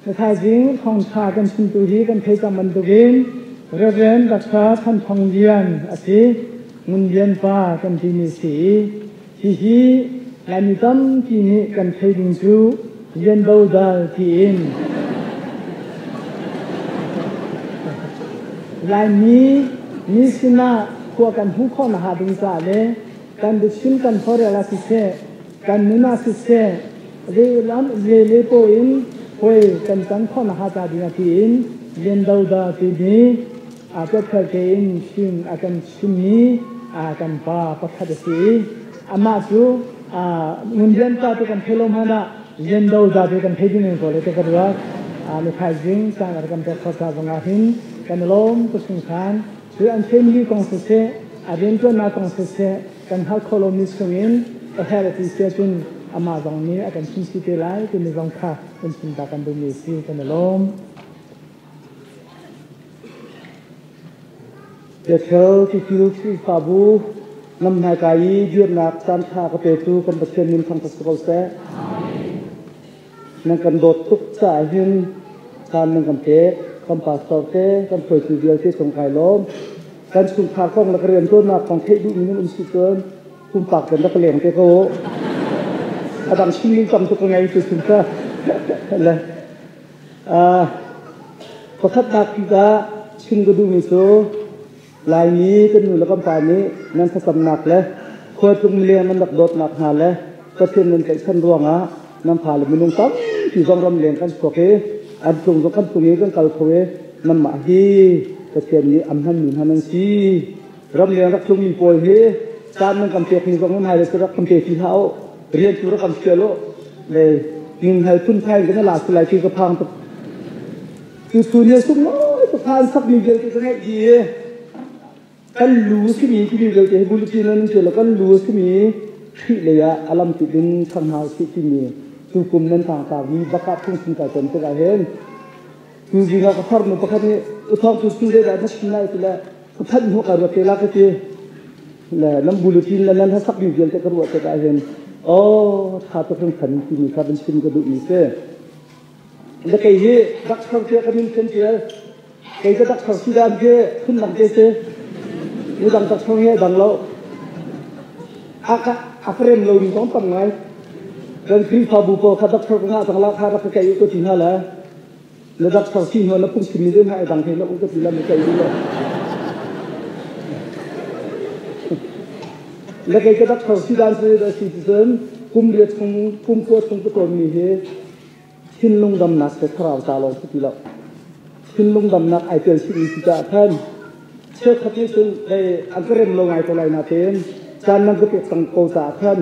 Na thaizing thawngṭha kan chimtu hi kan theih cang bantukin Reverend Dr. Than Thong Lian a si. Ngun Lian pa kan timi si i hihi Laimi tampi nih kan thei ding cu Lian Bo Dal tiin Laimi mi sinah khua kan hmuh khawh nakhnga ding caah le kan biachim kan forel ah siseh kan nun ah siseh lam le le paw in hoi kan can khawh nakhnga ca ding ah tiin Lian Do Da timi a tuatphel tein chim a kan chimmi kan pa pakhat a si i amah cu ngun lian pa tu kan thei lo hmanh ah lian do da tu kan thei ding in ko le te ka ruat mithaizing caan ar kan pek khawh zong ah hin kan lawm tu chungkhan cu an family kong siseh a riantuannak kong siseh kan hngalh khawh lomi chungin a herh ti sia cun amah zong nih a kan chim si te lai timi zong kha kan chim ta kan duhmi si kan i lawm. Bethel Tipil Khrihfabu namhnai i dirnak caanṭha ka petu kan Pathian min thangṭhat si ko seh. Nan kan dawt tuk caah hin caan nan kan pek. Kan pastor te, kan hruaitu vialte cung kai lawm. Kan chungkhar kong le ka rianṭuannak kong theih duhmi nan um si cun pumpak kan rak leng te ko. A dang chim ding tam tuk ka ngei tu chung ka. Le Pakhatnak bik ah chim ka duhmi cu Laimi kan nu le kan pa nih nan thlacamnak le khualtlung mileng nan rak dawtnak hna le Pathian nan tlaihchan ruangah nan fale minung tampi zong ramleng kan chuak i an tlung zong kan tlung i kan kal kho i nanmah hi Pathian nih an hmanmi hna nan si. Ramleng rak tlungmi pawl hi caan nan kan pekmi zong nan hai le rak kan pe ti hlah u. Rian tu rak kan fial u. Le nginghal phunphai in kan la su lai ti ka phang tuk. Tu tu ni sung noi tuk khan sak mi vialte ka ngeih di. Kan lu simi timi vialte hi bulletin nan ti lo kan lu simi Khrih lei ah alam tu ding thang hau si timi tu kum nan tang ta mi baka phung sin ka ton tikah hin tu zing ah ka farnu pakhat nih uthong tu su le dah na chim lai ti le ka phanh hnu ka ruat te la ka ti le nan bulletin le nan hlasak mi vialte ka ruah tikah hin oh tha tuk in khan timi kha van chim ka duh mi si le kei hi doctor te ka min khen tial kei ka doctor si dan ke phun dang te si ni dang doctor he dang lo aka akrem lo mi tong tam ngai kan Khrihfabu pawl kha doctor ka ngah cang la kha rak ka kai ko ti hna la Na doctor si hnu na phungchim mi ding hai dang he na um ka ti la mi kai lo. Na kei ka doctor si dan si da si cun kum riat chung kum kua chung ka tawn mi hi thinlung damnak se thlarau ta lawng si ti lo. Thinlung damnak ai tel si mi si caah khan cheukhat nih cun hei an ka rem lo ngai ko lai natein caan nan ka pek cang ko caah khan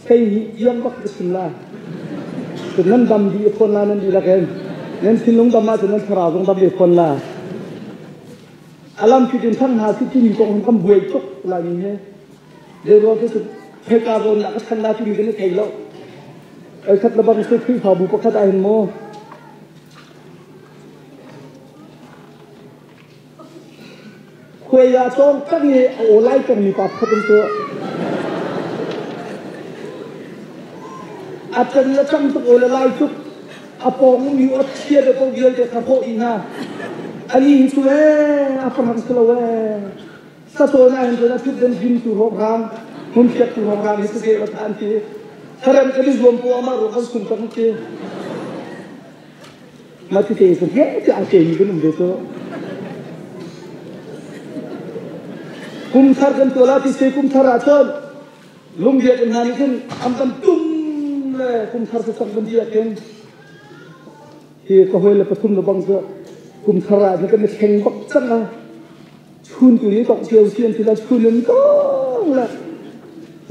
kei hi iang bak ka chim la cun nan dam dih fawn la nan dihlak in nan thinlung dam ahcun nan thlarau zong dam ve fawn la alam kip in thang hna si timi kong kan buai tuk lai mi he zeiruang cu heka zawn nak ka chan la timi kan i thei lo ai khat le bang se Khrihfabu pakhat ah hin maw Khuai ah cawng tak i a aw lai pengmi pa pakhat um cu a can le cang tuk aw le lai tuk a pawng ummi aw chia de ko vialte kha hawh dih hna ani hi cu ee a farang si lo ee sacawn ah hin cun a thut den him tu hrawng hmun phiat tu hrawng hi siseh wa than ti tharem kan i zuam po amah ruang kan sum tak ti Mah ti te cu heh tiah a kemi kan um ve cu. Kum thar kan tuah la ti se kum thar ah cun lungbiak in hna nih cun an kan tum le kum thar cu sak kan ti ah khin hi ka hawi le pathum le bang cu kum thar ah kan i thleng bak cang a chun tu ni tok cio si an ti la chun in kong le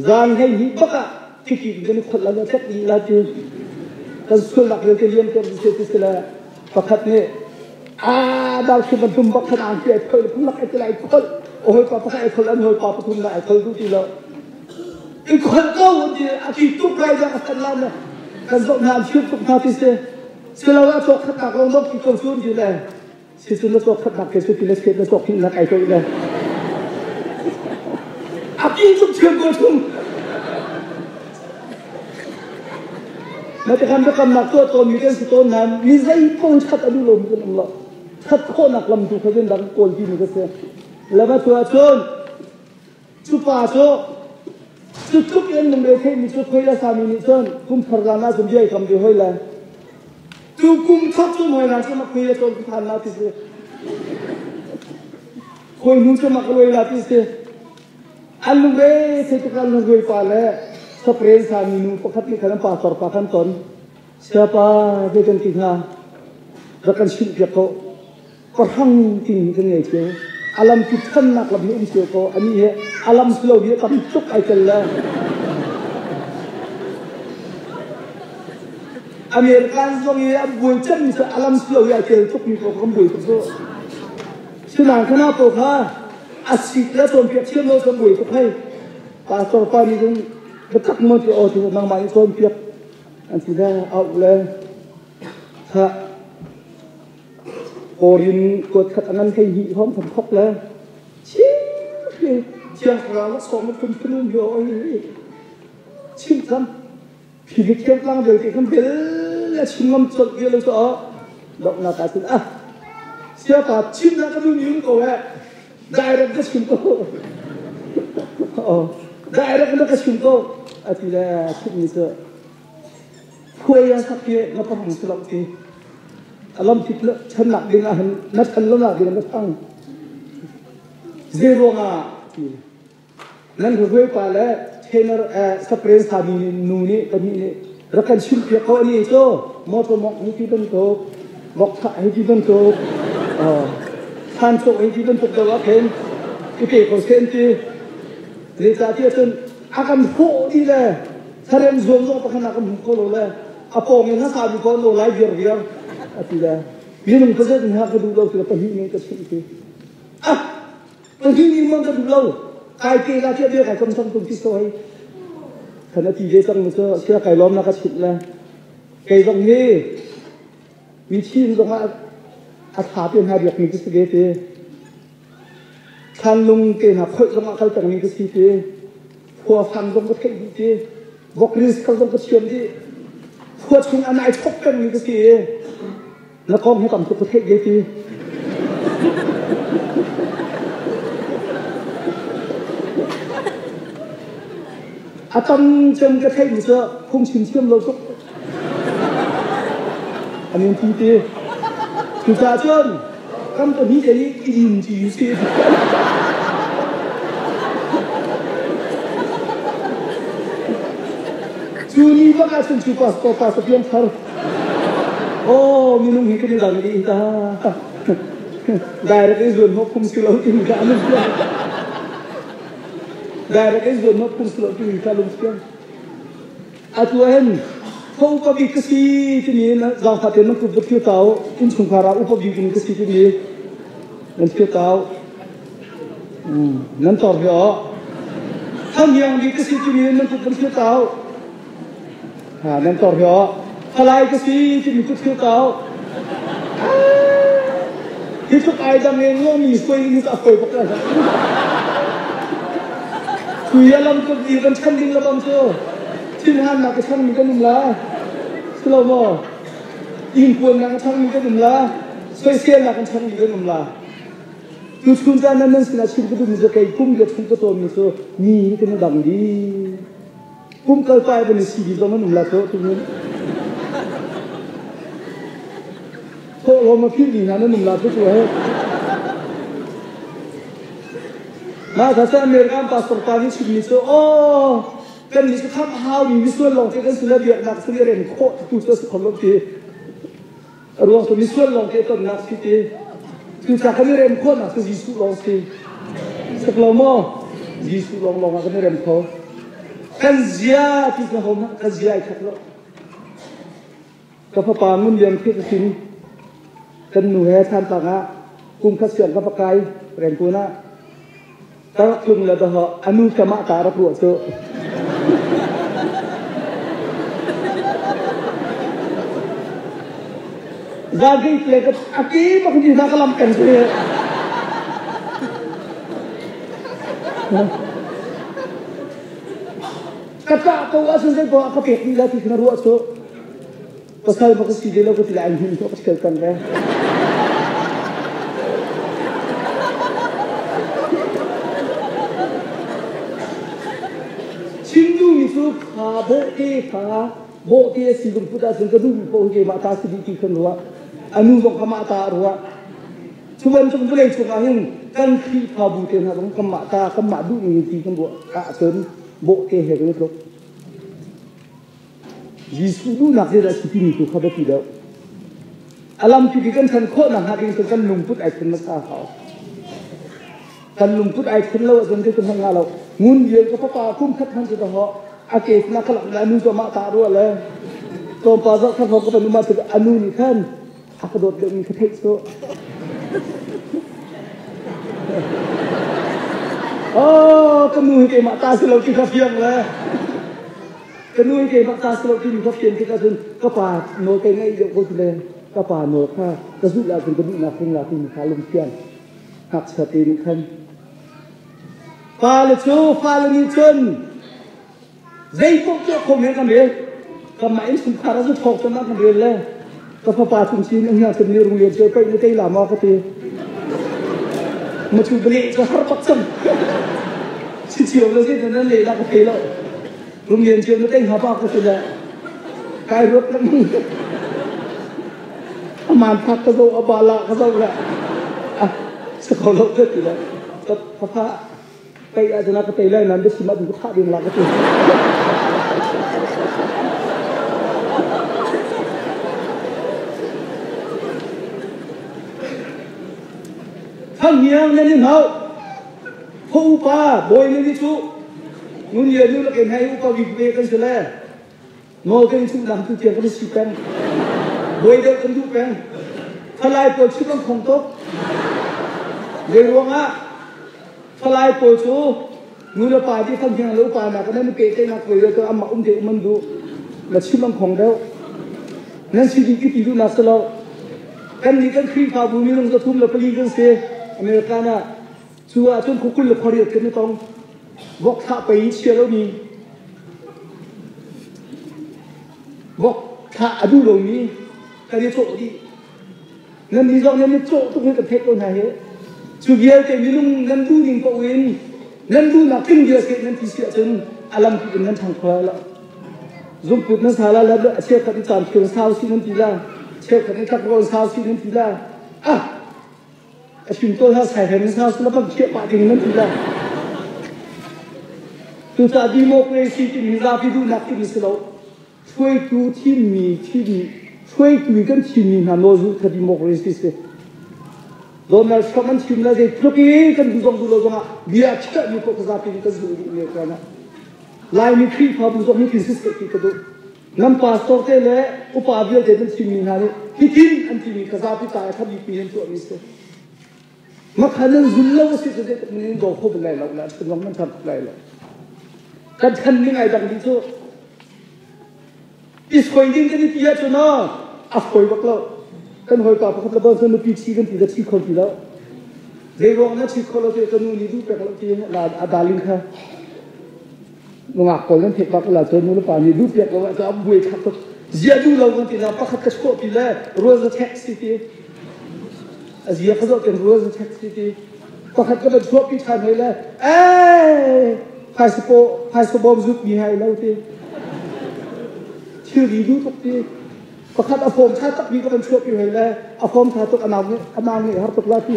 zan hei hi bak ah khiki kan i kholh la tlak dih la ti kan sualnak vialte liam ter se ti sila pakhat nih a dal khi ban tum bak khan ang ti ai khol phun lak ai ti lai khol o hoi pa pakhat ai khol an hoi pa pathum na ai khol du ti lo i khol ko ti a ki tuk lai da kan la na kan zoh na an chim tuk na ti se silo a chok khat tak long dok ki ko sun ti le si cu na cawk khat nak ke cu ti le set na cawk hin nak ai toih le a pi tuk thiam ko chung. Na te khan biakamnak tuah tawnmi kan si tawn nain mi zei paoh that a duh lomi kan um lo. That khawhnak lam tu kha zeidah kan kawl timi ka si. Lama tu ahcun cu pa cu cu tluk in lungre theimi cu khoi le sami nih cun kum thar zan ah cun bia i kam ve hoi lai. Tu kum thar cu hoi na cu ma khoi le cawn than la ti si. Khoi hnu cu ma ka loi la ti si. An lungre thei tuk an lungre pa le sapren sami nu pakhat nih khan an pastor pa khan ton. Siapa zei kan ti hnga rak kan chimh piak ko. Pahrang tin kan ngei cio. Alam ki thannak lam hi um cio ko. Ani he alam silo hi tam tuk ai tel le. American zong i an buai cem mi cu alam silo hi ai tel tuk mi ko kan buai tuk cu. Sinang khana ko kha a sik le cawnpiak thiam lo kan buai tuk hei. Pastor pa nih cun biatak mo ti aw ti nangmah nih cawnpiak an si le au le kha Korin kuat khat a ngan hlei hnih hrawng kan thok le chim hi thiang thlarau na sawm na phun phun um hi oi chim cang philip thiang tlang vialte kan bel le chim ngam colh ve lo cu donghnak ah cun ah siapa chim na ka duh mi um ko he direct ka chim ko oh direct na ka chim ko ati le chim mi cu Khuai a sak i na pahang si lo ti. A lam kip le channak ding ah hin na chan lo nak ding na thang. Zei ruangah ti. Nan hruai pa le trainer sapren sami nu nih pahnih nih rak kan chimh piak ko ani cu motor mok hi ti bantuk vok thah hi ti bantuk than cawk hi ti bantuk do ah khin i pe ko sen ti zeicahtiah cun a kan hawh dih le Thlarem zuam zong pakhat ah kan hmu kho lo le a pawng in hasa bi ko no lai viar viar a ti le minung pazet in ha ka duh lo ti pahnih ning ka chimh ti ah pahnih ning man ka duh lo kai ke la tia bia kai kam sang tum ti so hei kan a ti ve cang cu sia kai lawm na ka chimh le kei zong hi mi thin zong ah a tha te hna biak mi ka si ve ti Thlanlung te hna khoih zong ah kal peng mi ka si ti Khua fang zong ka theih dih ti vokris khal zong ka thiam dih khua chung an ai chok peng mi ka si i na kong hi tam tuk ka theih ve ti a tam cem ka theih mi cu phungchim thiam lo tuk an in ti ti cucaah cun Kam pahnih te nih i din ti si. Cu ni bak ah cun cu pastor pastor piang thar. Oh minung hi kan i dang dih ta. Direct in zuan hnawh phung si lo timi kha an siang. Direct in zuan hnawh phung si lo timi kha lung siang. Atu ahhin tho upa bik ka si timi zaangfah tein nan kut va thil ta u. Innchungkhar ah upa bik in ka si timi nan thil ta u. Nan tor hi aw. Hniang bik ka si timi nan kut van thil ta u. Ha, nan tor hi aw. Thalai ka si timi kut thil ta u. Hi tluk ai dang in ngomi suai in a foi bak la. Tuya lam kut i kan chan ding labang cu thinhannak ka changmi kan um la. Silo maw? Ingpuannak ka changmi kan um la. Soiselnak kan changmi kan um la. Tu chun caan nan nan sinah chim ka duhmi cu kei kum le chung ka tawnmi cu mi kan i dang dih. Kum kal pai ban i si dih zong an um la cu tu nun. Thawhlawm a philh dih hna nan um la cu cu he. Mah kha cu American pastor pa nih chimmi cu aw kan nih cu khamh hau mi misual lawng te kan si le biaknak cu i rem khawh tu cu a si kho lo ti. A ruang cu misual lawng te tonnak si ti. Cucaah kan i rem khawhnak cu Jesuh lawng si. Sak lo maw? Jesuh lawng lawng ah kan i rem kho. Kan zia ti ka hom kan zia ai khat lo. Ka fapa Ngun Lian khi ka sin kan nu he Thantlang ah kum khat siang ka va kai Rengkun ah ka rak tlung le dahawh a nu ka mah ta rak ruah cu zan le ka a ke bak ni hna ka lam peng te ka ṭah ko ahcun zei poah ka pek dih la ti khin a ruah cu. Pasal bak si de lo ka ti lai hin to ka thil kan ve. Chim duhmi cu kha bawhte kha bawhte a si lungput ahcun ka duhmi paoh hi keimah ta si dih ti khan ruah. A nu zong kha mah ta a ruah. Cu bantuk vawlei cungah hin kan Khrihfabu te hna zong kanmah ta kanmah duhning ti kan ruah ahcun bawhte he kan i tluk. Jesuh duhnak zeidah a si timi tu kha biapi deuh. A lampi kan ṭhan khawh nakhnga ding cu kan lungput ai thlen hmasa a hau. Kan lungput ai thlen lo ahcun cu kan hmang hnga lo. Ngun vial ka fapa kum khat hmanh cu ka hawh. A ke na ka lak le a nu cu amah ta rua le tlawmpal zoh kha ka van um ah a nu nih khan a ka dawt deuhmi ka theih cu. Oh, ka nu hi keimah ta si lo ti kha fiang le. Ka nu hi keimah ta si lo timi kha fian tikah cun ka pa nawl kai ngaih deuh ko ti le ka pa nawl kha ka zulh ahcun ka duhnak ding la timi kha lungfiang ngakchia te nih khan pale cu fale nih cun zei paoh tuah kho men kan rel kanmah innchungkhar ah cu thawk tan ah kan rel le ka fapa chung sin a hngak ni rung lian ceu paih na tei la maw ka ti ma chu bale ka har pak cang si cio le zei nan le la ka thei lo rung lian ceu na tei ha pa ka ti le kai ruat lengmang aman phak ka zo abala ka zo le ah sa kho lo ka ti le ka papa Tei ahcun a ka tei lai nain biachim ahcun ka thah ding la ka ti. Thanghiang nan in hau. Kho upa bawi nan i cu. Ngun lian nu lakin hei upa bik ve kan si le. Nawl kan i chuhnak tu tiang kan i si peng. Bawi deuh kan duh peng. Thalai pawl chim an khong tuk. Zei ruangah Thalai pawl cu nu le pa ti khan hiang le upa nak nan pehtlaihnak voi le amah um te um an duh. Na chim an khong deuh. Nan si dih ti duh nak si lo. Kan nih kan Khrihfabu minung 34 kan si. American ah cu ah cun khukul le khuariat kan i tong. Vok thlah pei chia lomi vok thlah a duh lomi kan i cawh dih. Nan nih zong nan i cawh tuk hi ka theih ko hna hi. Cu vialte minung nan duh ning paoh in nan duhnak tling vialte nan ti si ahcun a lampi in nan ṭhang kho lai lo. Zungput nan sa la la a cheukhat i caan thiang sau si nan ti la cheukhat i tlakrawn sau si nan ti la ah a chim tawl ha sai hen sau si la bang khiah pah ding nan ti la cucaah democracy timi zapi duhnak timi si lo Hruaitu thimmi thim hruaitu kan thimmi hna nawlzulh kha democracy si. Donald Trump an thim le zeitluk i kan duh zong duh lo zongah bia a chiahmi paoh kha zapi nih kan zulh duh mi kan ah. Laimi Khrihfabu zong hi tin siseh ti ka duh. Nan pastor te le upa vialte nan thimmi hna nih hitin an timi kha zapi ca i kha an tuahmi si. Makha nan zul lo a si cu zeitluk nan in daw kho bal lai lo la cun zong nan ṭhang lai lo. Kan chan ning ai dang dih cu. I soi ding kan i ti ahcun a fawi bak lo. Kan hawipa pakhat le bang cu nupi ṭhi kan ti ka ṭhi kho ti lo. Zei ruang na ṭhi kho lo ti ka nu nih duh pek lo ti a darling kha nungak pawl nan theih bak la cun nu le pa nih duh piak lo ah a buai thlak tuk. Zia duh lo kan ti na pakhat ka chuah pi le rual za check si ti. A zia ka zoh ten rual za check si ti. Pakhat ka van chuah pi ṭhan hoi le ei phaisa bawm zut mi hai lo ti. Thilri duh tuk ti. Pakhat a form ṭha tak mi ka van chuah pi hoi le a form ṭha tuk a nau ngeih har tuk la ti.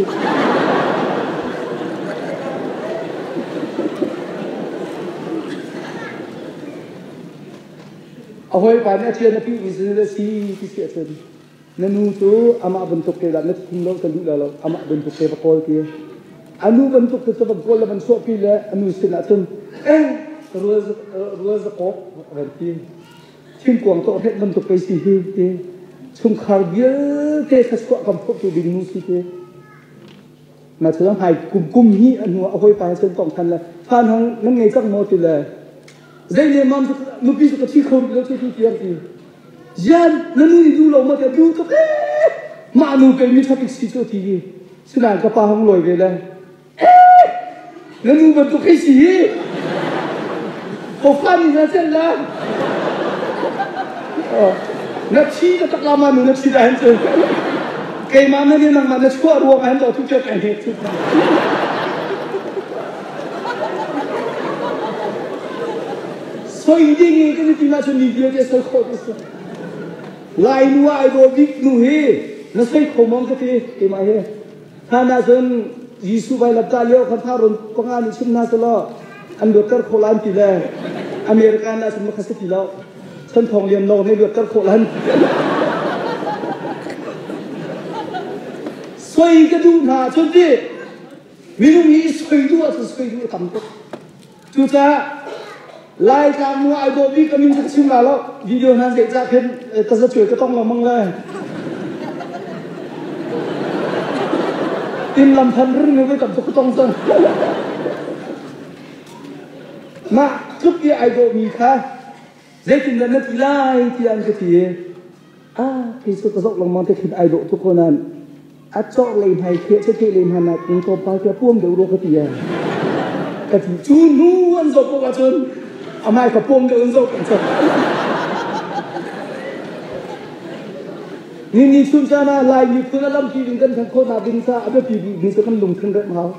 A hawipa nih a ṭian a pi mi si ti si ahcun Na nu cu amah bantuk te dah na thum lo ka duh lo amah bantuk te va kawl ti. A nu bantuk te cu va kawl le van chuahpi le a nu sin ah cun eh rual rual zakawk van ti. Thingkuang tawh hret bantuk pei si hi ti. Chungkhar vialte kha chuah kam phawtu ding nu si ti. Ma cu hai kum kum hi a hnu a hawipa he cun tong than le fan hang nan ngei cang maw ti le zei le mam nupi cu ka thi kho rih lo cu ti tiang ti. Zian na nu nih duh lo ma tiah duh tuk ee mah nu pei mi ṭha si cu ti hi sinain ka pa hong lawi ve le ee na nu bantuk hei si hi ko fa nih na cel la. Na thi ka tak lama nu na thi da hen cu. Keimah na ni nangmah na chuah ruang ah hin lo thu cia kai hnek chu. Soi ding i kan ti ma chun ni vialte soi khawh ti si. Lai nu ai do bik nu hi na soi kho mong ka ti keimah hi. Hlan ah cun Jesuh vailamtah lio khan tha run panga nih chim hna selaw an luatter khawh lan ti le America ah cun makha si ti lo. Chan thong lian lawng nih luatter khawh lan. Soi ka duh hna cun ti minung hi soi duh ahcun soi duh a tam tuk. Cucaah Laitlang nu ai dawh bik ka min ka chim la lo. Video hna zeih cah khin ka zacuai ka tong lengmang le. Tin lam than ring ni tam tuk ka tong cang. Mah tluk i ai dawh mi kha zeitindah na ti lai tiah an ka ti i ah kei cu ka zoh lengmang te khin ai dawh tuk ko nain a cawh lei hmai kheh che the lei hmai nak in tlawmpal tiah puam deuh rua ka ti ai ka ti cu nu an zoh poh ahcun a hmai ka puam deuh an zoh kan cak ni ni chun caan ah Lai miphun a lampi ding kan than khawh nak ding ca a biapi bik mi cu kan lungthin remh hau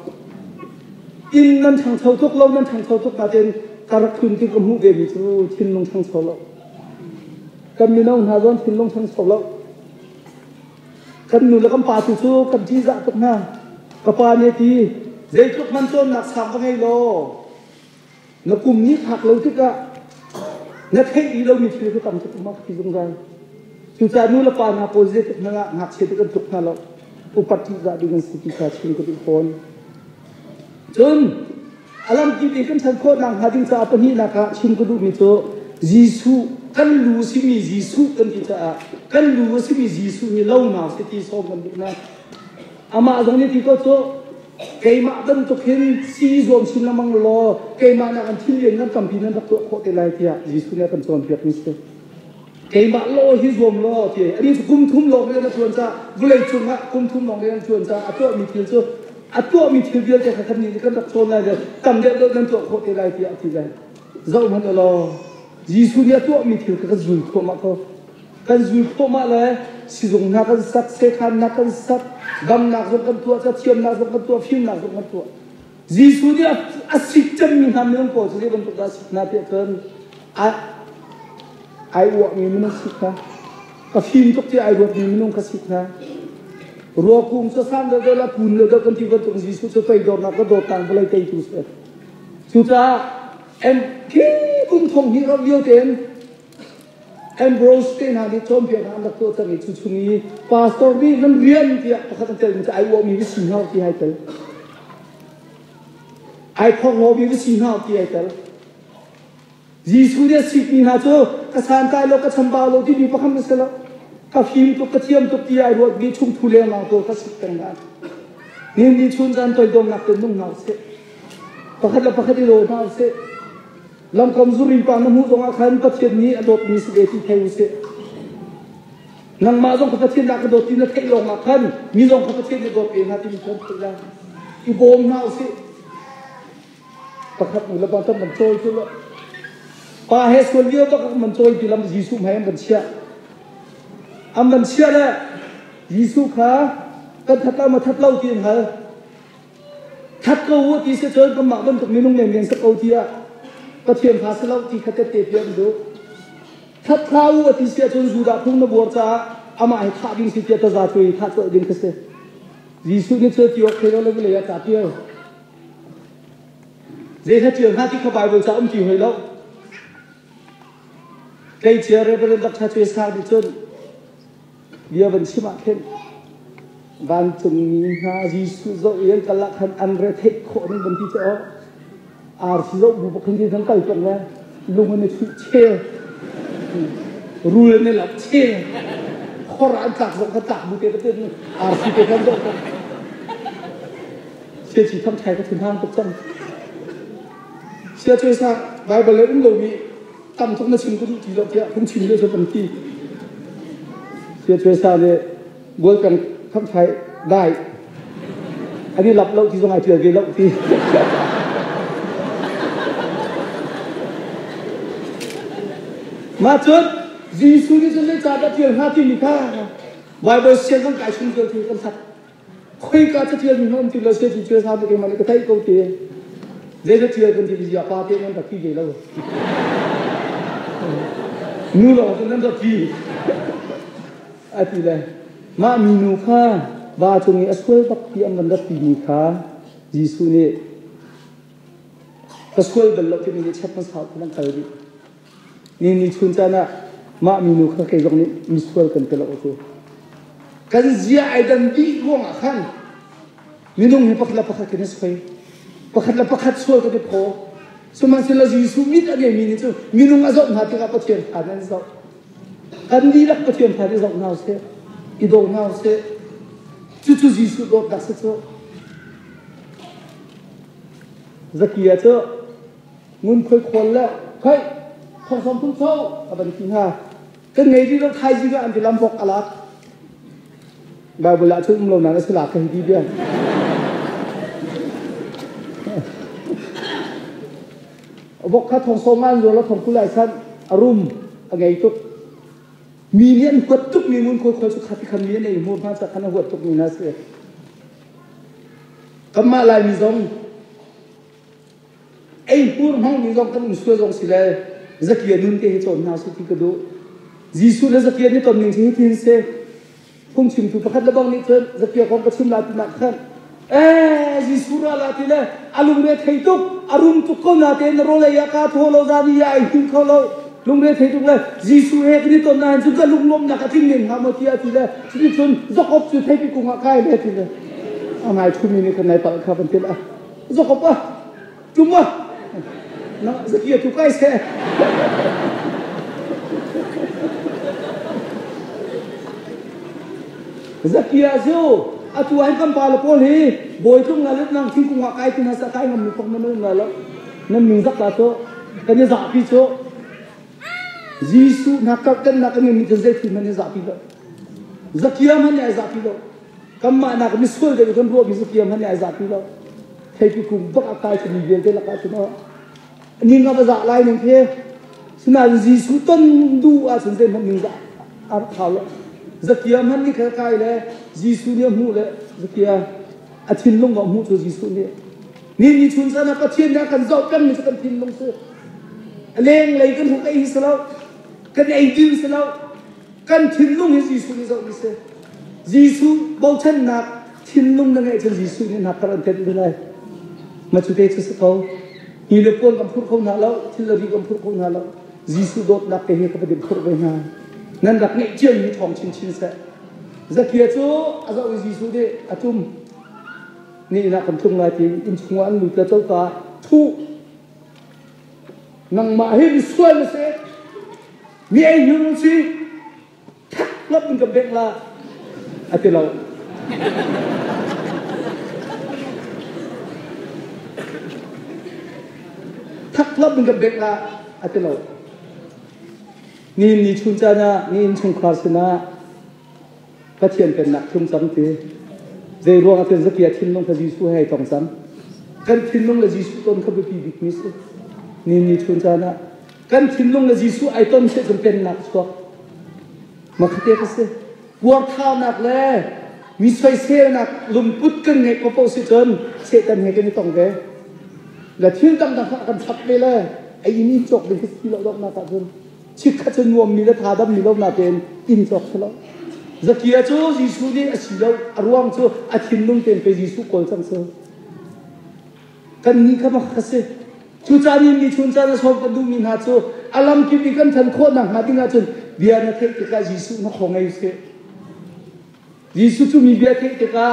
inn nan ṭhangcho tuk lo nan ṭhangcho tuk nain ka rak tlun ti ka hmuh ve mi cu thinlung ṭhangcho lo kan mino hna zong thinlung ṭhangcho lo Kan nu le kan pa tu cu kan ṭihzah tuk hna. Ka pa nih a ti, zeitluk hmanh cawnnak sang va ngei law, na kum nih phak lo tikah na theih rih lomi thil cu tam tuk ma ka ti zungzal. Cucaah nu le pa hna pawl zeitluk hmanh ah ngakchia cu kan tluk hna lo. Upat ṭihzah ding an si ti kha chim ka duh fawn. Cun a lamkip in kan ṭhan khawh nakhnga ding caah pahnihnak ah chim ka duhmi cu Jesuh kan lu a simi Jesuh kan ti caah kan lu a simi Jesuh hi lo hna sih ti sawm kan duh hna. Amah zong nih ti ko cu keimah bantuk hin si zuam chin lengmang law keimah nak in thil lian ngan tampi nan rak tuah khawh te lai tiah Jesuh nih a kan cawnpiakmi si. Keimah law hi zuam law ti ani cu kum thum lawng rian a ṭuan caah vawlei cungah kum thum lawng rian a ṭuan caah a tuahmi thil cu a tuahmi thil vialte kha kan nih kan rak cawn lai le tam deuh deuh nan tuah khawh te lai tiah a ti lai. Zoh hmanh u law Jesuh nih a tuahmi thil kha kan zul thluahmah ko. Kan zul thluahmah le sizung hna kan sak, sekhannak kan sak, damnak zong kan tuah, cathiamnak zong kan tuah, fimnak zong kan tuah. Jesuh nih a sik cemmi hna minung pawl cu zei bantuk dah a sik hna tiah cun ai uahmi minung sik hna. Ka fim tuk ti ai ruatmi minung ka sik hna. Ruakung cu sang deuh deuh la kun deuh deuh kan ti bantuk Jesuh cu toidornak ka dawtnak vawlei teitu si. Cucaah khi kum thong hnih rauh lio tein Ambrose te hna nih cawnpiaknak an rak tuah cang i cu chung i pastor nih nan rian tiah pakhat an telmi cu ai uahmi va si hna ti ai tel. Ai phorhlawmi va si hna ti ai tel. Jesuh nih a sikmi hna cu ka santlai lo ka chambau lo timi pakhat na si lo. Ka fim tuk ka thiam tuk ti ai ruatmi chungthu lengmang tu ka sik peng hna. Nihin ni chun caan toidawmnak tein nung hna usih. Pakhat le pakhat i daw hna usih. Lamkam zurin pa na hmuh zongah khan Pathian nih a dawtmi si ve ti thei usih. Nangmah zong kha Pathian dah ka dawt ti na theih lawngah khan mi zong kha Pathian nih dawt ve hna timi khan theih lai. I bawm hna usih. Pakhat nu le pa tam man cawi cu lo. Pa he sual lio bak man cawi ti lam Jesuh hmai an van chiah. An van chiah le Jesuh kha kan that lo ma that lo ti an hal. That ko u ti si cun kanmah bantuk minung menmen si ko tiah Pathian fa si lo ti kha tette piak an duh. That hlah u a ti si ahcun Judah phung na buar caah amah hi thah ding si tiah taza cuai thah colh ding kha si. Jesuh nih cu ti awk thei lo le vawlei ah ca tial. Zei hla tial hna ti kha Bible ca um ti hoi lo. Tleicia Reverend Dr. Chue Sang nih cun bia van chim ah khin vancungmi hna Jesuh zoh i an kal ah khan an retheih khawh ning van ti cu aw arsi zoh bu bak khin kan kal peng le lung an i chuih chel rul an i lap chel khor an tlak zong kha tlak bu te ka tin arsi te kan zoh kan sia chi tham thai ka thin hang tuk cang sia choi sa bible le um lo mi tam tuk na chim ka duh ti lo tiah phung chim le cu kan ti sia choi sa le bual peng kham thai dai ani lap lo ti zong ai tial ve lo ti ma cun. Jesuh nih cun zeicahdah ṭial hnga timi kha Baibal sian kan kai chung vialte kan hlat. Khoika ca ṭialmi hna um ti lo se ti ṭial hna keimah nih ka theih ko ti. Zeidah ṭial kan ti zia pa te nan rak ti ve lo. Nu lawng cu nan rak ti. A ti le mah minu kha va cung i a sual bak ti an van rak timi kha Jesuh nih ka sual bal lo timi nih chep hmasa nan kal dih. Ni ni chun caan ah mah minu kha kei zong nih misual kan ti lo ti. Kan zia ai dan dih ruangah khan minung hi pakhat le pakhat kan i soi. Pakhat le pakhat sual kan i phaw. Sihmanhsehlaw Jesuh mit a ngeimi nih cun minung a zoh hna tikah Pathian kha an zoh. Kan dihlak Pathian kha i zoh hna usih, i daw hna usih. Cucu Jesuh dawtnak si cu. Zakia cu ngunkhuai khawl le khoi thong 30 cho a van ti hna. Kan ngei rih lo thaizing ah an ti lam vok a lak. Bible ah cun um lo nain a si lak ka hei ti bia. Vok kha thong sawm an zuar lo thong 20 ai san a rum a ngei tuk. Mi nih an huat tuk mi ngunkhuai khawl cu kha ti khan mi an ei hmur hna ca khan a huat tuk mi hna si. Kanmah Laimi zong eihmur hmangmi zong kan um sual zong si le zakia nun te hi cawn hna sih ti ka duh. Jesuh le zakia nih ton ning hi hitin si. Phungchimtu pakhat le bang nih cun zakia kong ka chim la ti nak khan ee Jesuh ra la ti le a lungre thei tuk a rum tuk ko na te na rawlei ah ka thaw lo zani ah ai him kho lo lungre thei tuk le Jesuh he kan i ton nain cun ka lunglawmhnak a tling ning hnga maw ti a ti le cuticun Jakob cu theipi kung ah kai le ti le a ngai thumi nih kan nai palh kha van ti la Jakob ah tum ah na zakia tu kai se Zakia cu atu ah kan pa le pawl hi bawi tlung la let nang thingkung ah kai ti hna sa kai ngam mi pok nan la lo nan ning zak la cu kan i zahpi cu Jesuh na kar kan nak kan mi zei thil man i zahpi lo Zakia man ai zahpi lo kanmah nak misual deuh kan ruah mi Zakia man ai zahpi lo theipi kum bak a kai mi vialte lakah cun ning a va zah lai ning khi sinain Jesuh ton duh ahcun zeihmanh ning zah a rak hau lo Zakia hmanh nih kha kai le Jesuh nih a hmuh le Zakia a thinlung a hmuh cu Jesuh nih Ni ni chun zan ah Pathian nih a kan zoh pengmi cu kan thinlung si. A lenglei kan hruk ei hi si lo. Kan ei din si lo. Kan thinlung hi Jesuh nih zohmi si. Jesuh bochannak thinlung na ngeih cun Jesuh nih hna kar an tenh lai. Ma cu te cu si ko. Hi le puan kan phurh kho hna lo, thil le ri kan phurh kho hna lo. Jesuh dawtnak te hi ka va din phurh ve hna. Nan rak ngeih ciami thawng chinchin seh. Zakia cu a zoh i Jesuh nih a tum. Ni inn ah kan tlung lai ti inn chungah an lut le coka thuh nangmah hi misual na si mi ei hnur si thak lop in ka bengh la a ti lo thak lop in ka bengh la a ti lo ni ni chun caan ah ni inn chungkhar sinah Pathian pennak tlung cang ti. Zei ruang ah cun zakia thinlung kha Jesuh he ai tong cang. Kan thinlung le Jesuh ton kha biapi bikmi si. Ni ni chun caan ah kan thinlung le Jesuh ai ton seh cun pennak chuak. Makhate ka si. Puarthaunak le mi soiselnak lungput kan ngeih ko paoh si cun Satan he kan i tong ve. Le thil dangdang kha kan chap ve le a inn in cawk ding khi si lo donghnak ah cun chikkhat cu nuammi le thadammi lo natein inn cawk si lo. Zakia cu Jesuh nih a si lo a ruang cu a thinlung tein pei Jesuh kawl cang si. Kannih kha mak ka si. Cucaah ni ni chun caan a sawm kan duhmi hna cu a lamkip i kan than khawh nakhnga ding ahcun bia na theih tikah Jesuh na kho ngei sih. Jesuh cu mi bia theih tikah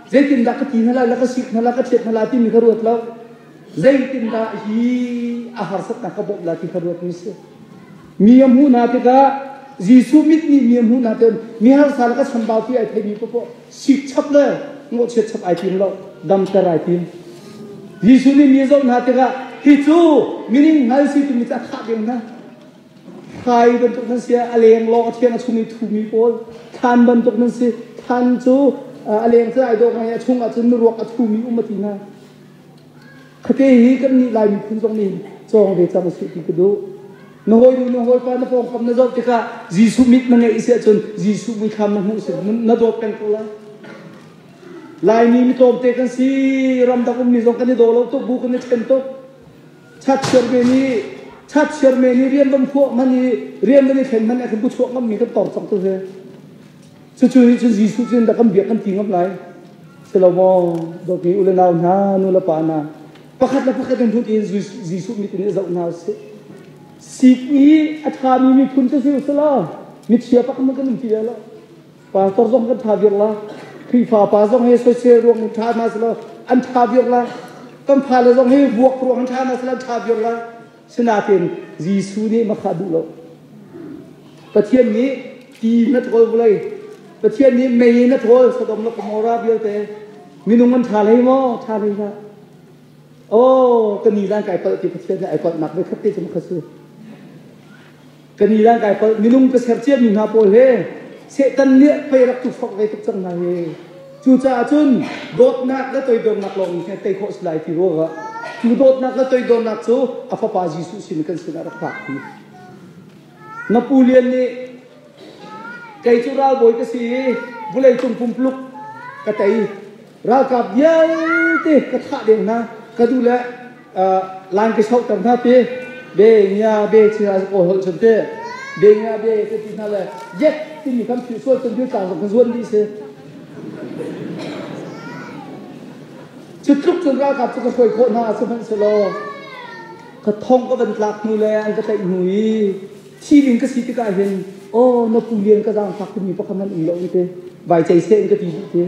zeitindah ka ti hna lai, la ka sik hna lai, ka ṭhiat hna lai timi kha ruat lo. Zeitindah hi a harsatnak ka bawmh lai ti kha ruatmi si. Mi a hmuh hna tikah Jesuh mit nih mi a hmuh hna tikah mi harsa le ka chambau ti ai theimi paohpaoh sik chap le ngawhchiat chap ai tim lo, damter ai tim. Jesuh nih mi a zoh hna tikah hi cu mining hngal si timi cu a thah ding hna. Thai bantuk nan si, a leng lawng a thiang a chung i thumi pawl thlan bantuk nan si. Thlan cu a leng cu ai dawh ngai a chung ah cun ruak a thumi um a ti hna. Khate hi kan nih Lai miphun zong nih cawng ve cang usih ti ka duh. Na hawinu na hawipa na pawngkam na zoh tikah Jesuh mit na ngeih si ahcun Jesuh muithlam na hmuh si na dawt peng ko lai. Laimi mi tlawmte kan si, ramdang ummi zong kan i daw lo tuk, bu kan i ṭhen tuk. Chatchiar men i chatchiar men i rian van phuah man i rian van i thlen man kan bu chuak ngammi kan tor cang tu he. Cucu nih cun Jesuh cun dah kan biak kan ti ngam lai. Silo maw, dawtmi u le nau hna, nu le pa hna, pakhat le pakhat in hut in Jesuh mit in i zoh hna usih. Sik i a ṭhami miphun cu si usih law, michia pakhat man kan um ti lo. Pastor zong kan ṭha viar la. Khrihfa pa zong hi soisel ruang in ṭha hna selaw an ṭha viar la. Kan fale zong hi vuak ruang in ṭha hna selaw an ṭha viar la. Sinain Jesuh nih makha duh lo. Pathian nih ti na ṭhawl vawlei. Pathian nih mei na ṭhawl Sodom le Gomorrah vialte. Minung an ṭha hlei maw? Ṭha hlei hlah. Oh, ka ni lan kai palh ti Pathian nih ai palhnak ve khat te cu makha si. Ka ni lan kai palh minung ka ser ciami hna pawl he Satan nih pei rak tu fok ve tuk cang hna hi. Cucaah cun dawtnak le toidornak lawng in tei khawh si lai ti ruangah cu dawtnak le toidornak cu a fapa Jesuh sin kan sinah rak phak hi. Na pu Lian nih kei cu ralbawi ka si i vawlei cung pumpuluk ka tei ralkap vialte ka thah deng hna ka duh le line ka sohter hna ti be nia be china ko hol chun te be nia be ka ti hna le yet timi kan philh sual cun tlang zong kan zuan dih si cu tluk cun ralkap cu ka hruai khawh hna sihmanhsehlaw ka thong ka van tlak hnu le an ka tlaih hnu i thi ding ka si tikah hin oh na pu lian ka zaangfak timi pakhat man um lo te vai cei seh in ka ti dih te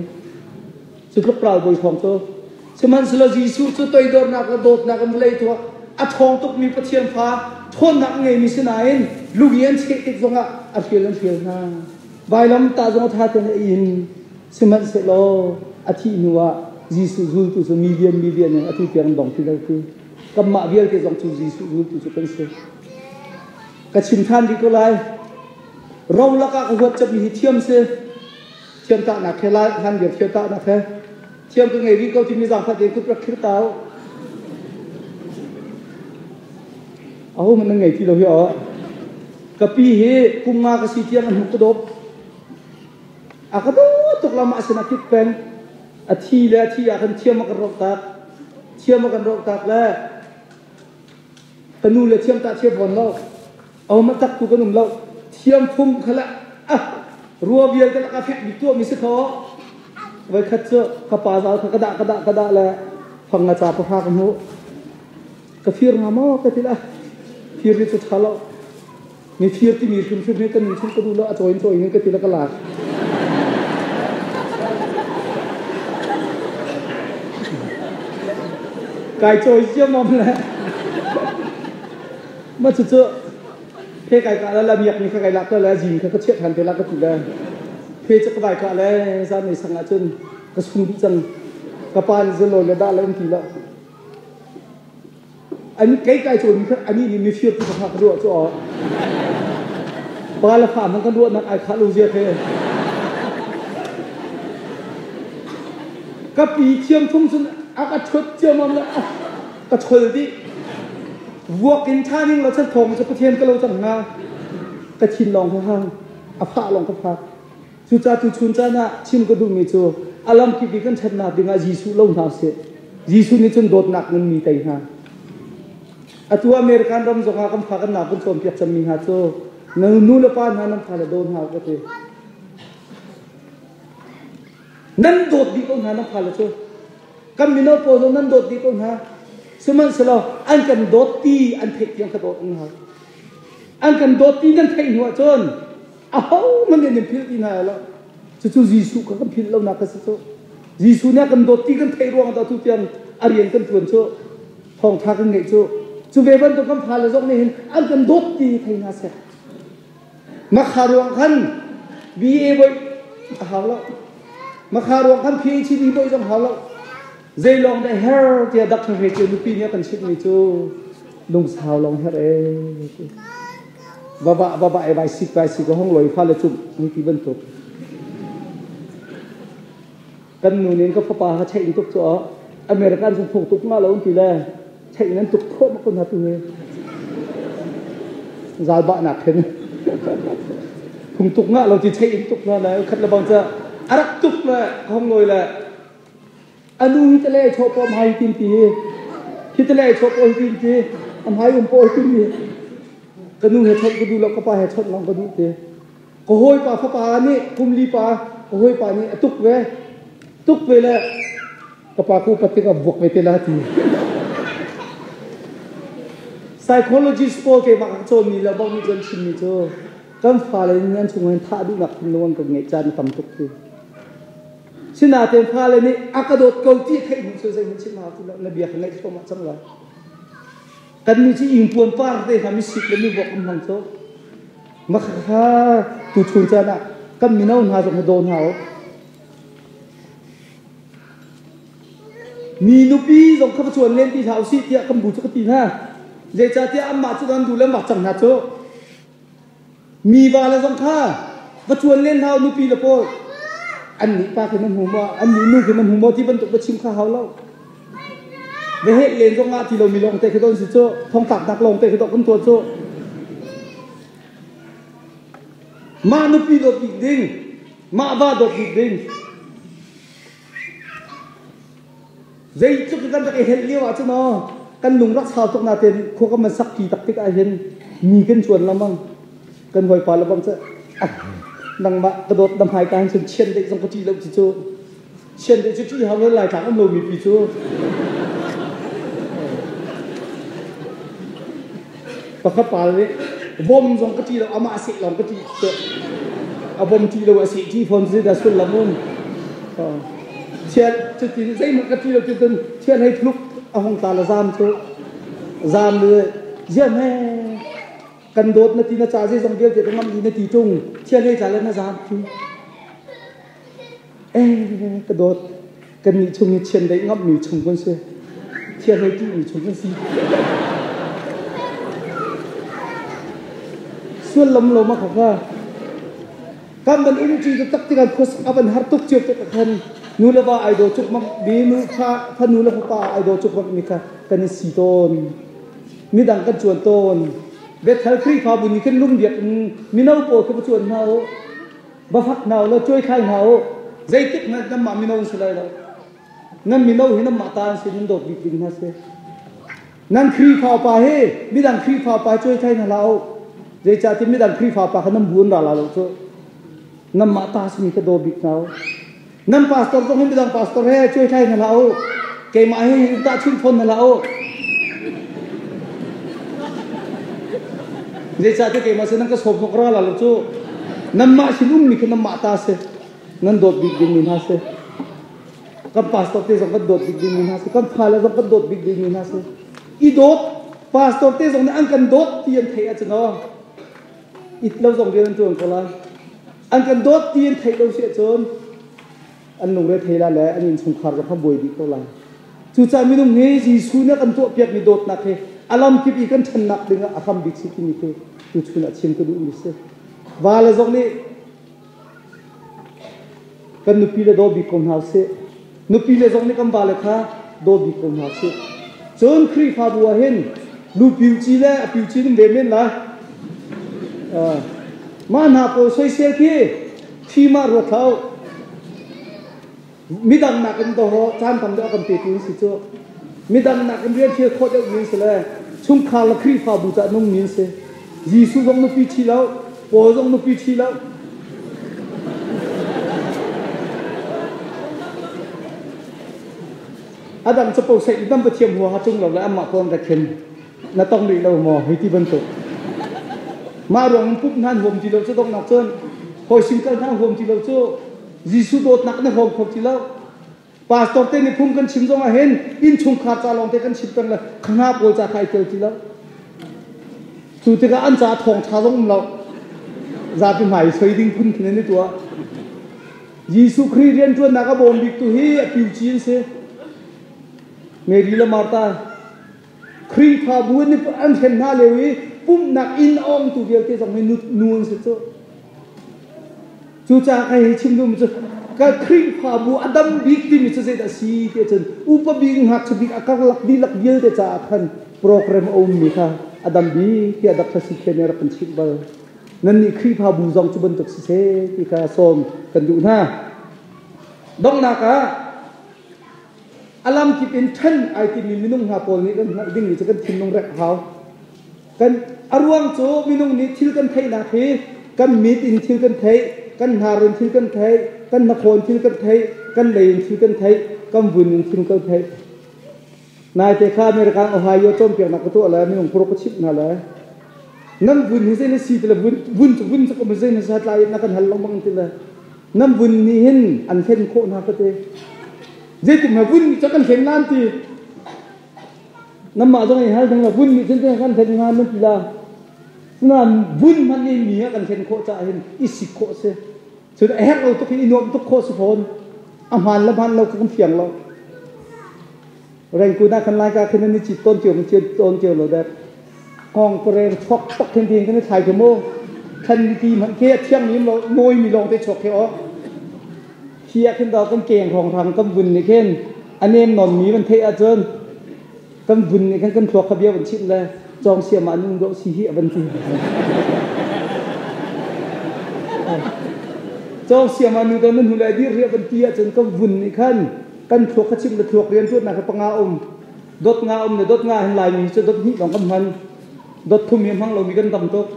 cu tluk ralbawi thawng cu sihmanhsehlaw Jesuh cu toidornak le dawtnak in vawlei tu a ṭhawng tukmi Pathian fa ṭhawnnak ngeimi sinain lung i an cheh tik zongah a hrial an hrial hna vailam tah zong a ṭha tein a in sihmanhsehlaw a thih hnuah Jesuh zultu cu million million in atu tiang dong ti lo ti kanmah vialte zong cu Jesuh zultu cu kan si. Ka chim ṭhan rih ko lai. Ro lakah ka huat cemmi hi thiam si. Thiam tahnak he lai hlan lio thiam tahnak he thiam ka ngei rih ko timi zaangfah tein kut rak khir ta u. Aho hmanh nan ngei ti lo hi aw. Ka pi hi kum nga ka si tiang a hnuk ka dawp. A ka dawt tuk lam ah sin a kik peng. A thi le a thi ah khan thiam a kan rawk tak. Thiam a kan rawk tak le ka nu le thiam ta thiam fawn lo. Aho tak tu kan um lo. Thiam phum kha le ah rua vialte lak ah fek bik tuah mi si kho. Voi khat cu ka pa zal kha ka dah ka dah ka dah le fang nga ca pahra ka hmuh. Ka fir nga maw ka ti la. Fir hi cu ṭha lo. Mi fir timi hrimhrim hi kan chung ka duh lo a cawi in cawi in ka ti le ka lak. Kai cawi ciammam le ma cucu phe kai ka la miak mi kha kai lak le zing kha ka chiah than te la ka ti le phe cu ka vai ka le zan nei sang ah cun ka sung dih cang ka pa nih zelo le dah le um ti lo An kei kai cawn kha ani nih mifir tu kha ka ruah cu aw. Pa le fa hmang kan ruahnak ai khah lo zia the. Ka pi thiam thung cun a ka ṭhut ciammam le ka chol dih. Vuak in ṭha ning lo chan thawng cu Pathian ka lo cang hnga. Ka thin lawng ka hang. A fah lawng ka fak. Cucaah tuchun caan ah chim ka duhmi cu a lamkip i kan ṭhatnak dingah Jesuh lo hna usih. Jesuh nih cun dawtnak nganmi tei hna. Atu American ram zongah kan fa kan nau kan cawnpiak cangmi hna cu na nu le pa hna nan fale daw hna ka ti. Nan dawt dih ko hna nan fale cu. Kan mino pawl zong nan dawt dih ko hna. Sihmanhsehlaw an kan dawt ti an theih tiang ka dawt hna. An kan dawt ti nan theih hnu ahcun Ahohmanh nih an in philh ti hna lo. Cucu Jesuh kha kan philh lonak a si cu. Jesuh nih a kan dawt ti kan theih ruangah dah tu tiang a rian kan ṭuan cu. Thawngṭha kan ngeih cu. Cu ve bantuk kan fale zong nih hin an kan dawt ti thei hna seh. Makha ruang khan BA boih a hau lo. Makha ruang khan PhD boih zong hau lo. Zeilawng dah her tiah Dr. Hre Cio nupi nih a kan chimhmi cu lungsau lawng her ee. Va va va va e vai sik vai sik hong loi fa le cum ni ti bantuk. Kan nu nin ka fapa ha chein tuk chu American sun thuk tuk ma lo ti le chein an tuk tho ma kun ha tu he. Zalbah nak khin phung tuk nga lo ti chei in tuk na le khat le bang cha arak tuk le hong loi le anu hi tale cho po mai tin ti hi tale cho po tin ti am hai um po tin ni ka nu he chot ka du lo ka pa he chot long ka du te ka hoi pa fa pa nih kum li pa ka hoi pa nih a tuk ve tuk ve le ka pa ku patik a vuak ve te la ti psychologist pawl keimah ka cawn mi le bang nih cun chim mi cu kan fale nih an chung in thah duhnak thinlung an kan ngeih caan tam tuk ti sinain fale nih a ka dawt ko ti theih hnu cu zeihmanh chim hau ti lo na bia ka ngaih thluahmah cang lai kan nih cu ingpuan par te hna mi sik le mi vuak kan hmang cu makha tu chun caan ah kan mino hna zong hi daw hna u Mi nupi zong kha va chuan len ti hlah usih tiah kan bu cu ka ti hna. Zeicahtiah anmah cu an duh le mak cang hna cu. Mi va le zong kha va chuan len hna nupi le pawl. An nih pa khi nan hmu maw? An nih nu khi nan hmu maw? Ti bantuk va chim kha hau lo. Va heh len zong ah ti lomi lawng te khi don si cu. Thongtlak nak lawng te khi dok kan tuah cu. Mah nupi dawt bik ding, mah va dawt bik ding. Zeitluk kan rak i helh lio ah cun aw kan lung rak sau tuk nain khua kan van sak ṭi tak tik ahhin mi kan cuan lengmang. Kan hawipa le bang cu nangmah ka dawt na hmaika hin cun chiandeih zong ka ṭih lo ti cu chiandeih cu ṭih hau lo Laitlang um lomi pi cu pakhat pa nih bom zong ka ṭih lo amah seh lawng ka ṭih a bom ṭih lo a seh ṭih fawn si dah sullam um chiat cuti zeihmanh ka ṭih lo ti cun thian hei thluk a hung tla la zam cu zam le ziam he kan dawt na ti na ca zeizong vialte ka ngamh dih na ti ṭung thian hei tla le na zam ti Eh, ka dawt, kannih chung hi chiandeih ngamhmi chung kan si. Thianhlei ṭihmi chung kan si. Suallam lo ma kha kha. Kan van um ṭi taktak tikah khuasak a van har tuk cio tuk khan nu le va ai daw cuk mak mi nu fa fanu le fapa ai daw cuk mak mi kha kan i si tawn. Midang kan cuan tawn. Bethel Khrihfabu nih khin lungbiak in mino pawl kha va cuan hna u. Va fak hna u law cuai thlai hna u. Zeitik hmanh nanmah mino an si lai lo. Nan mino hi nanmah ta an si, nan dawt bik ding hna si. Nan Khrihfa pa hi midang Khrihfa pa cuai thlai hna hlah u. Zeicahtiah midang Khrihfa pa kha nan bu an ra la lo cu. Nanmah ta simi kha daw bik hna u. Nan pastor zong hi midang pastor he cuai thlai hna hlah u. Keimah hi tahchunh fawn hna hlah u. Zeicahtiah keimah sin nan ka sawm hnok ra la lo cu. Nanmah sin ummi khi nanmah ta si. Nan dawt bik dingmi hna si. Kan pastor te zong kan dawt bik dingmi hna si. Kan fale zong kan dawt bik dingmi hna si. I dawt pastor te zong nih an kan dawt ti an theih ahcun aw it lo zong rian an ṭuan ko lai. An kan dawt ti an theih lo si ahcun an lungre thei la le an innchungkhar zong kha buai dih ko lai. Cucaah minung hi Jesuh nih a kan tuahpiakmi dawtnak hi a lamkip i kan ṭhannak ding ah a hram bik si timi khi tuchun ah chim ka duhmi si. Va le zong nih kan nupi le daw bik ko hna usih. Nupi le zong nih kan vale kha daw bik ko hna usih. Cun Khrihfabu ah hin lu piuci le a piuci nan ve men lai. Mah hna pawl soisel khi thi mah ruat hlah u. Midang nakin dawh caan tam deuh a kan petu an si cu. Midang nakin rian thil khawh deuh mi an si le chungkhar le Khrihfabu caah nungmi an si. Jesuh zong nupi ṭhi lo, Paul zong nupi ṭhi lo. A dang capo saih in nan va thiam huaha ṭung lo le anmah pawl an ra khin. Na tong rih lo maw hei ti bantuk. Mah ruang in pumh hna an huam ti lo cu donghnak cun hawi sin kal hna an huam ti lo cu Jesuh dawtnak na huam kho ti lo. Pastor te nih phung kan chim zong ah hin innchungkhar ca lawng te kan chim peng le khanga pawl ca kha ai tel ti lo. Cu tikah an caah thawngṭha zong um lo. Zapi hmai soi ding phun khin an i tuah. Jesuh Khrih rianṭuannak a bawm bik tu hi a piuci an si. Mary le Martha Khrihfabu an an hrem hna lio i pumhnak inn a ongtu vialte zong hi nu an si cu. Cucaah ka hei chim duhmi cu ka Khrihfabu a dam bik timi cu zeidah a si ti ahcun upa bik ngakchia bik a karlak dihlak vialte caah khan program a ummi kha a dam bik tiah Dr. Sikhen nih a rak kan chimh bal. Nannih Khrihfabu zong cu bantuk siseh ti kha sawm kan duh hna. Donghnak ah a lamkip in ṭhen ai timi minung hna pawl nih kan hngalh dingmi cu kan thinlung rek a hau. Kan a ruang cu minung nih thil kan theihnak hi kan mit in thil kan theih, kan hnar in thil kan theih, kan hnakhaw in thil kan theih, kan lei in thil kan theih, kan vun in thil kan theih. Naite kha American Ohio cawnpiaknak ka tuah le minung paruk ka chimh hna le nan vun hi zei na si ti le vun vun cu vun cu kum zei na sa tlai na kan hal lengmang ti le nan vun nih hin an hlen khawh hna ka ti. Zeitin ma vun nih cu kan hlen lan ti. Nanmah zong i hal ding la vun nih cun kan hlen nga nan ti la. Sinain vun hmanh nih mi a kan hlen khawh caah hin i sik khawh si. Cun a herh lo tuk hin i nuamh tuk khawh si fawn. A hmaan le hmaan lo kan fiang lo. Rengkun ah khan lai ka khin an i cit tawn cio tawn cio lo dek. Hngawng pareng chuak tak khin tin kan i thlai ke mu. Thlan ti hmanh khi a thiang mi lo nawi mi lawng te chuak khi o. Khi ah khin daw kan keng hrawng hrang kan vun nih khin a nem non mi van theih ahcun kan vun nih khan kan thluak kha bia van chimh le cawng siam ah nung dawh si hi a van ti. Cawng siam ah nu do nan hnu le dir ria van ti ahcun kan vun nih khan kan thluak kha chimh le thluak rian ṭuannak kha panga um dot nga um le dot nga hin Laimi cu dot hnih lawng kan hman dot thum hi hmang lomi kan tam tuk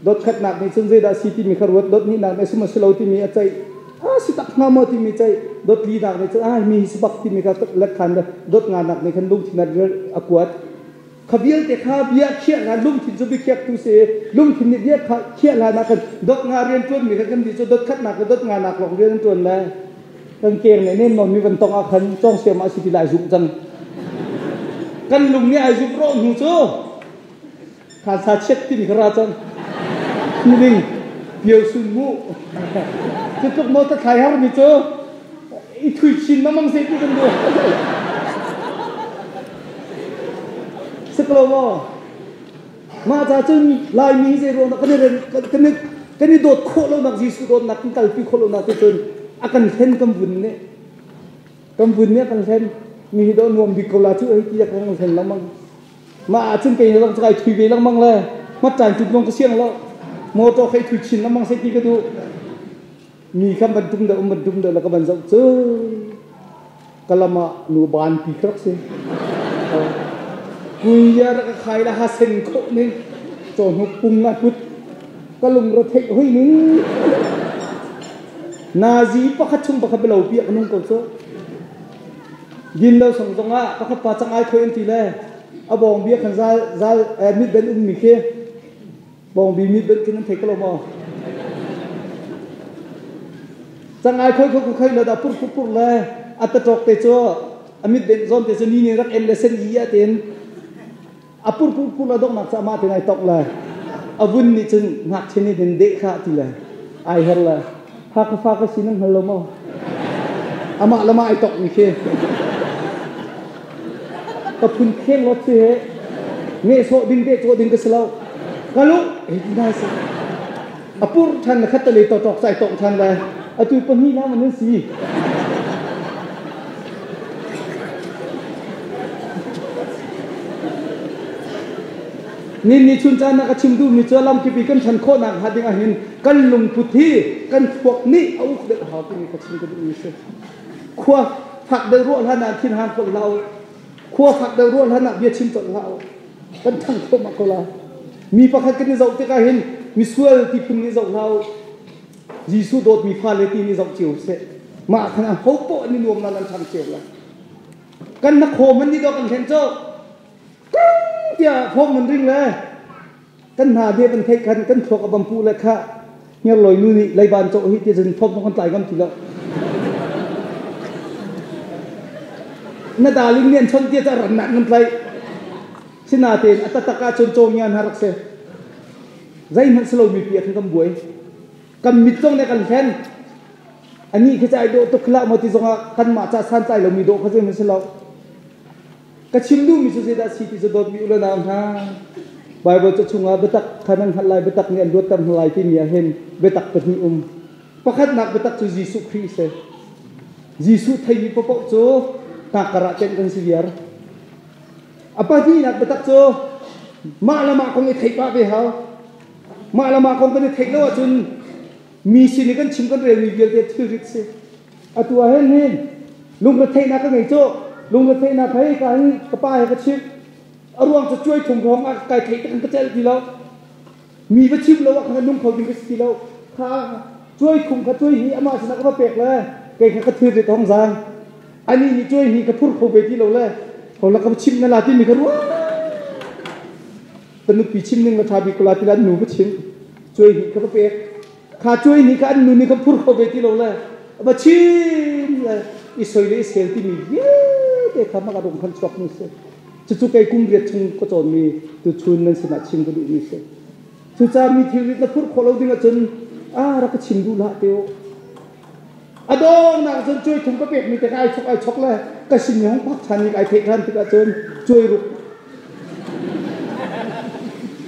dot khatnak nih cun zeidah si timi kha ruat dot hnihnak nih sum a si lo timi a ceih a si tak hnga maw timi ceih dot linak nih cun ai mi hi si bak timi kha let khan le dot nganak nih khan lungthin a kuat kha vialte kha bia khiah hlan lungthin cu biakhiak tu si lungthin nih bia khiah hlan ah khan dot nga rian ṭuan mi kha kan nih cu dot khatnak le dot nganak lawng rian an ṭuan le kan keng ne nem non mi van tong ah khan cawng siam ah si ti lai zumh cang kan lung nih ai zumh rawh hnu cu khan sa chiat timi kha ra cang feeling piau sun mu cu tluk mo ta thlai har mi cu i thui chin mamang se ti kan duh siklo maw mah ca cun Laimi zei ruang dah kan i kan i kan i dawt khawh lonak Jesuh dawtnak kan kalpi khawh lonak te cun a kan hlen kan vun nih kan vun nih a kan hlen mi hi daw nuam bik ko la cu ei ti a kan hlen lengmang mah ahcun kei zong kai thui ve lengmang le mat ṭan tut long ka siang lo motor khai thui chin lengmang sai ti ka duh mi kha ban tum da um ban tum da la ka ban zoh cu kalama nu ban pi krak si kuya ra ka khai la ha sen kho ning cho hnuk pung nga put ka lung ra theih hoi ning nazi pakhat chung pakhat belo pi ak nung ko cho din lo song zong ah pakhat pa chang ai khoi an ti le a bawng bia khan zal zal mit ben um mi khi bawng bi mit ben kin an thei ko lo maw chang ai khoi khoi khoi lo da pur pur pur le a ta tok te chu a mit ben zon te chu ni ni rak en le sen i a ten a pur pur pur la dok nak cha ma te nai tok le a vun ni chun ngak chen ni den de kha ti le ai her le ha ka fa ka si nang hal lo maw amah lama ai tok mi khi ka phun kheng lot si he nge so ding te cho ding ka si lo kalu he na si apur than khat le to tok sai tok than le atu pahnih la man si Nin ni chun caan na ka chim duhmi cu lamkip i kan ṭhan khawhnak hnga ding ahhin kan lungput hi kan thluak nih a uk deuh hau timi ka chim ka duhmi si. Khua fak deuh ruah hlan ah thin hang khawh hlah u. Khua fak deuh ruah hlan ah bia chim colh hlah u. Kan ṭhang thluahmah ko lai. Mi pakhat kan i zoh tikah hin misual ti phun nih zoh hlah u. Jesuh dawtmi fale ti nih zoh cio seh. Mah khan a ho poah an i nuam nan an ṭhang cio lai. Kan na khaw man nih dawh kan hlen cu. Tiah thawng man ring le kan hna bia kan theih khan kan thluak a bam pu le kha ngerloi nu nih leiban cawh hi ti cun thawng kan tlai ngam ti lo na darling nih an chon tia ca ran nak nan tlai sinatein a tatak ah cun caw ngian ha rak se zeihmanh si lo mi pi ah khan kan buai kan mit zong ne kan hlen ani khi cai dawh tuk khla maw ti zongah kan mah ca san tlai lo mi dawh kha zeihmanh si lo Ka chim duhmi cu zeidah si ti cu dawtmi u le nau hna, Baibal ca chungah biatak kha nan hngalh lai, biatak nih an luatter hna lai timi ah hin biatak pahnih um. Pakhatnak biatak cu Jesuh Khrih a si. Jesuh theimi paohpaoh cu hnakkar ah tenh kan si viar. A pahnihnak biatak cu Mah le mah kong i theih pah ve hau. Mah le mah kong kan i theih lo ahcun mi sin i kan chim kan relmi vialte thilrit si. Atu ah hin hin lungretheihnak ka ngei cu. Lungretheihnak hei ka hin ka pa he ka chimh. A ruang cu cuai thum hrawng ah kai theih tak in ka celh ti lo. Mi va chim lo ah khan nung kho ding ka si ti lo. Kha cuai thum kha cuai hi amah sinah ka va pek le kei kha ka thilrit hong zang. Ani nih cuai hi ka phur kho ve ti lo le ho la ka va chimh na la timi ka ruah. Ka nupi chim ning la ṭha bik ko la ti la nu va chim. Cuai hi ka va pek. Kha cuai nih kha an nu nih kha phur kho ve ti lo le va chim le i soi le i sel timi vialte kha maka dong khan chuak mi si. Cucu kei kum riat chung ka cawnmi tuchun nan sinah chim ka duhmi si. Cucaah mi thilrit na phurh khawh lo ding ahcun a rak ka chim duh hlah te u. A dawngnak cun cuai thum ka pekmi te kha ai chok ai chok le ka sin i hong phak ṭhan i ai theih ṭhan tikah cun cuai ruk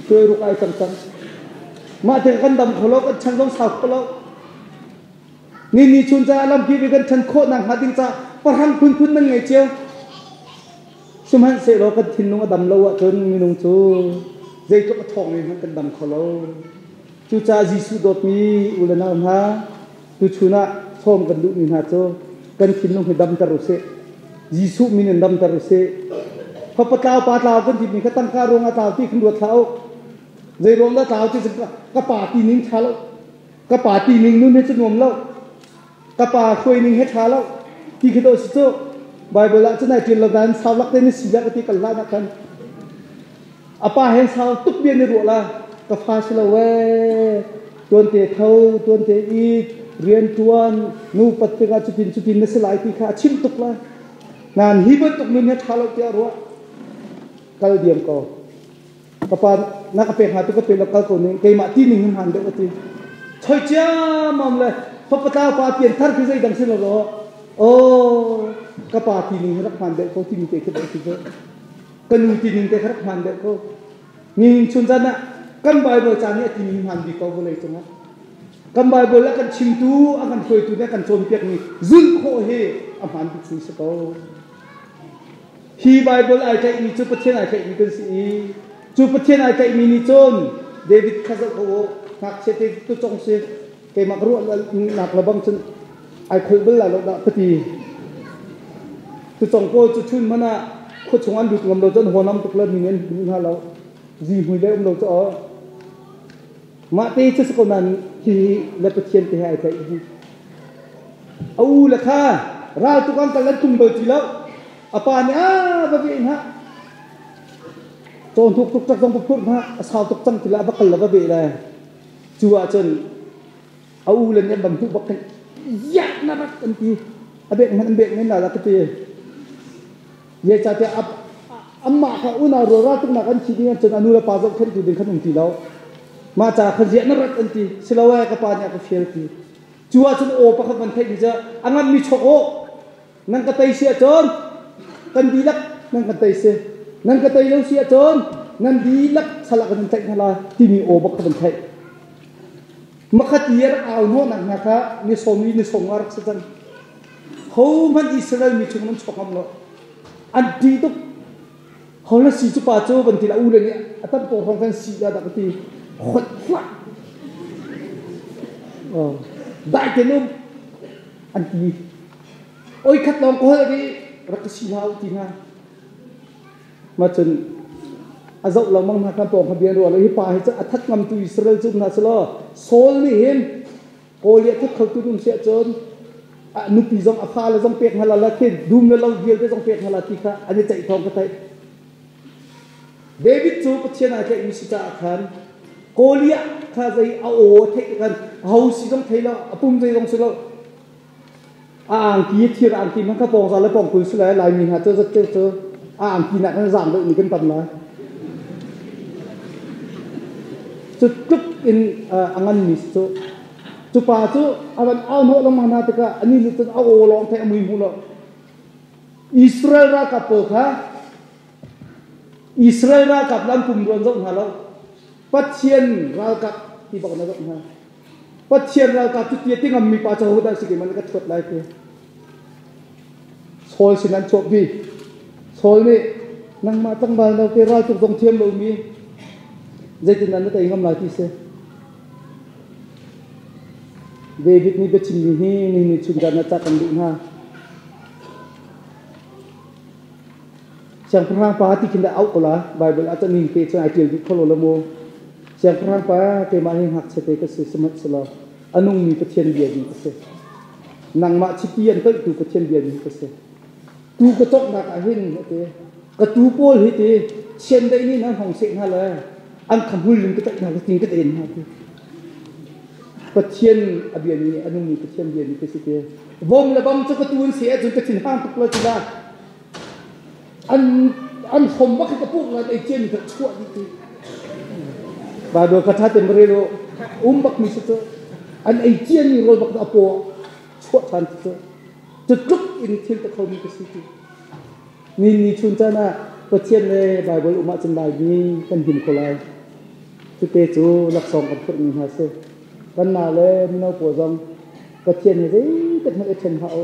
cuai ruk ai cang cang. Mah te kan dam kho lo, kan chan zong sau kho lo. Ni ni chun caah lamkip i kan ṭhan khawh nak hnga ding caah pahrang phunphun nan ngei cio. Sihmanhsehlaw kan thinlung a dam lo ahcun minung cu zeitluk a ṭhawngmi hmanh kan dam kho lo. Cucaah Jesuh dawtmi u le nau hna, tuchun ah sawm kan duhmi hna cu kan thinlung hi damter u sih. Jesuh min in damter u sih. Fapa tlau pa tlau kan timi kha tangka ruang ah tlau ti khan ruat hlah u. Zei ruang dah tlau ti ka pa ti ning ṭha lo. Ka pa ti ning nun hi cu nuam lo. Ka pa hruai ning he ṭha lo. Ti khi dawh si cu. Bible ah cun ai ṭial lo nain sau lak te ni si ka ti kal hlan ah khan. A pa he sau tuk bia ni ruah la ka fa si lo ee tuante tho tuante it rian tuan nu pat tikah cutin cutin na si lai ti kha a chimh tuk lai nan hi bantuk nun hi ṭha lo tiah ruah kal diam ko ka pa na ka pek hnga tu ka pe lo kal ko ning keimah ti ning hman deuh ati choi ciammam le fapatlau pa pian thar khi zei dang si lo ro oh ka pa ti ning hi rak hman deuh ko timi te khi deuh si ka nu ti ning te kha rak hmaan deuh ko. Nihin chun zan ah kan Bible ca nih a timi hmaan bik ko vawlei cungah. Kan Bible a kan chimtu, a kan hruaitu nih a kan cawnpiakmi zulh khawh hi a hmaan bik si ko. Hi Bible ai tlaihmi cu Pathian ai tlaihmi kan si i cu Pathian ai tlaihmi nih cun David kha zoh ko u, ngakchia te tu cong si keimah ka ruah nak le bang cun ai kholh bal lai lo dah ka ti. Tucong pawl cu chun hmanh ah khuachung an lut ngam lo cun hawnam tuk le min an hmu hna lo. Zihmui le um lo cu aw. Mah te cu si ko nain hi le Pathian te he ai tlaih hi. A u le kha ral tuk an kal an tum bal ti lo. A pa nih a va ve hna. Cawn tuk tuk tak zong pa phurh hna a sau tuk cang ti le a va kal le va ve le. Cu ahcun a u le nih an van hmuh bak khin yak na rak an ti a bek hmanh an bek men la ka ti zeicahtiah amah kha unau rual raltuknak an thi ding ahcun a nu le pa zohkhenhtu ding khan um ti lo mah ca kha ziah na rat an ti silo e ka pa nih a ka fial ti cu ahcun aw pakhat van theih mi cu a ngammi chok aw nan ka tei si ahcun kan dihlak nan kan tei si nan ka tei lo si ahcun nan dihlak sal ah kan in tlaih hna lai timi aw bak kha van theih makhat i rak au hnawhnak hna kha ni sawm i ni sawm nga rak si cang ho hmanh Israel mi chung nan chuak ngam lo an ṭih tuk ho la si cu pa cu van ti la u le nih a tam paw hrawng kan si dah dak ti hot hlah dai te um an ti oi khat lawng ka holh i rak ka si hlah u ti hna ma cun a zoh lengmang hna kan pawng kha bia ruah lo hi pa hi cu a that ngamtu Israel cu hna selaw Saul nih hin Kawl i a that khotu dum siah cun nupi zong a fale zong pek hna la la khin dum le lo vialte zong pek hna la ti kha an i ceih thawng ka theih David cu Pathian ai tlaihmi si caah khan Goliath kha zei a aw a theih khan a ho si zong thei lo a pum zei zong si lo a angki thir angki hmanh kha pawng za le pawng kul si lai Laimi hna cu zat cu a angki nak kan zaang deuh mi kan tam lai cu tluk in a ngan mi si cu cu pa cu a van au hnawh lengmang hna tikah ani nih cun a aw lawng thei a mui hmu lo Israel ralkap pawl kha Israel ralkap lam pum ruan zoh hna lo Pathian ralkap ti bak na zoh hna Pathian ralkap cu tia tingam mi pa cu hodah si man ka thuat lai ti Saul sin an chuak bi Saul nih nangmah tlangval no te ral tuk zong thiam lo mi Zeitindah na tei ngam lai ti si? David nih biachimmi hi nihin chung na ca kan duh hna. Siangpahrang pa ti khin dah auh ko la Bible ah ning te cun ai tial dih kho lo la mu. Siangpahrang pa keimah hi ngakchia te ka si sihmanhsehlaw a nungmi Pathian bia ding ka si. Nangmah chiti an toihtu Pathian bia ding ka si. Tu ka cawknak ah hin ati ka tu pawl hi ti chiandeih nih nan hong seh hna le an khamhul in ka taih hna ka ting ka ten hna ti. Pathian a bia ni a nungmi Pathian bia ni ka si ti. Vom le bam cu ka tu in seh ahcun ka thin hang tuk lo ti la. An an hrom bak ka puk la ei chen ka chuah dih ti. Bible ka tha tem re lo um bak mi cu an ei cian mi rawl bak a paw chuah than ti cu. Cu tluk in thil ta kho mi ka si ti. Ni ni chun chan ah Pathian le Bible um ahcun Laimi kan him kho lai. Cute cu laksawng kan phurh mi hna si. Kan na le mino pawl zong Pathian he zeitik hmanh i ṭhen hlah u.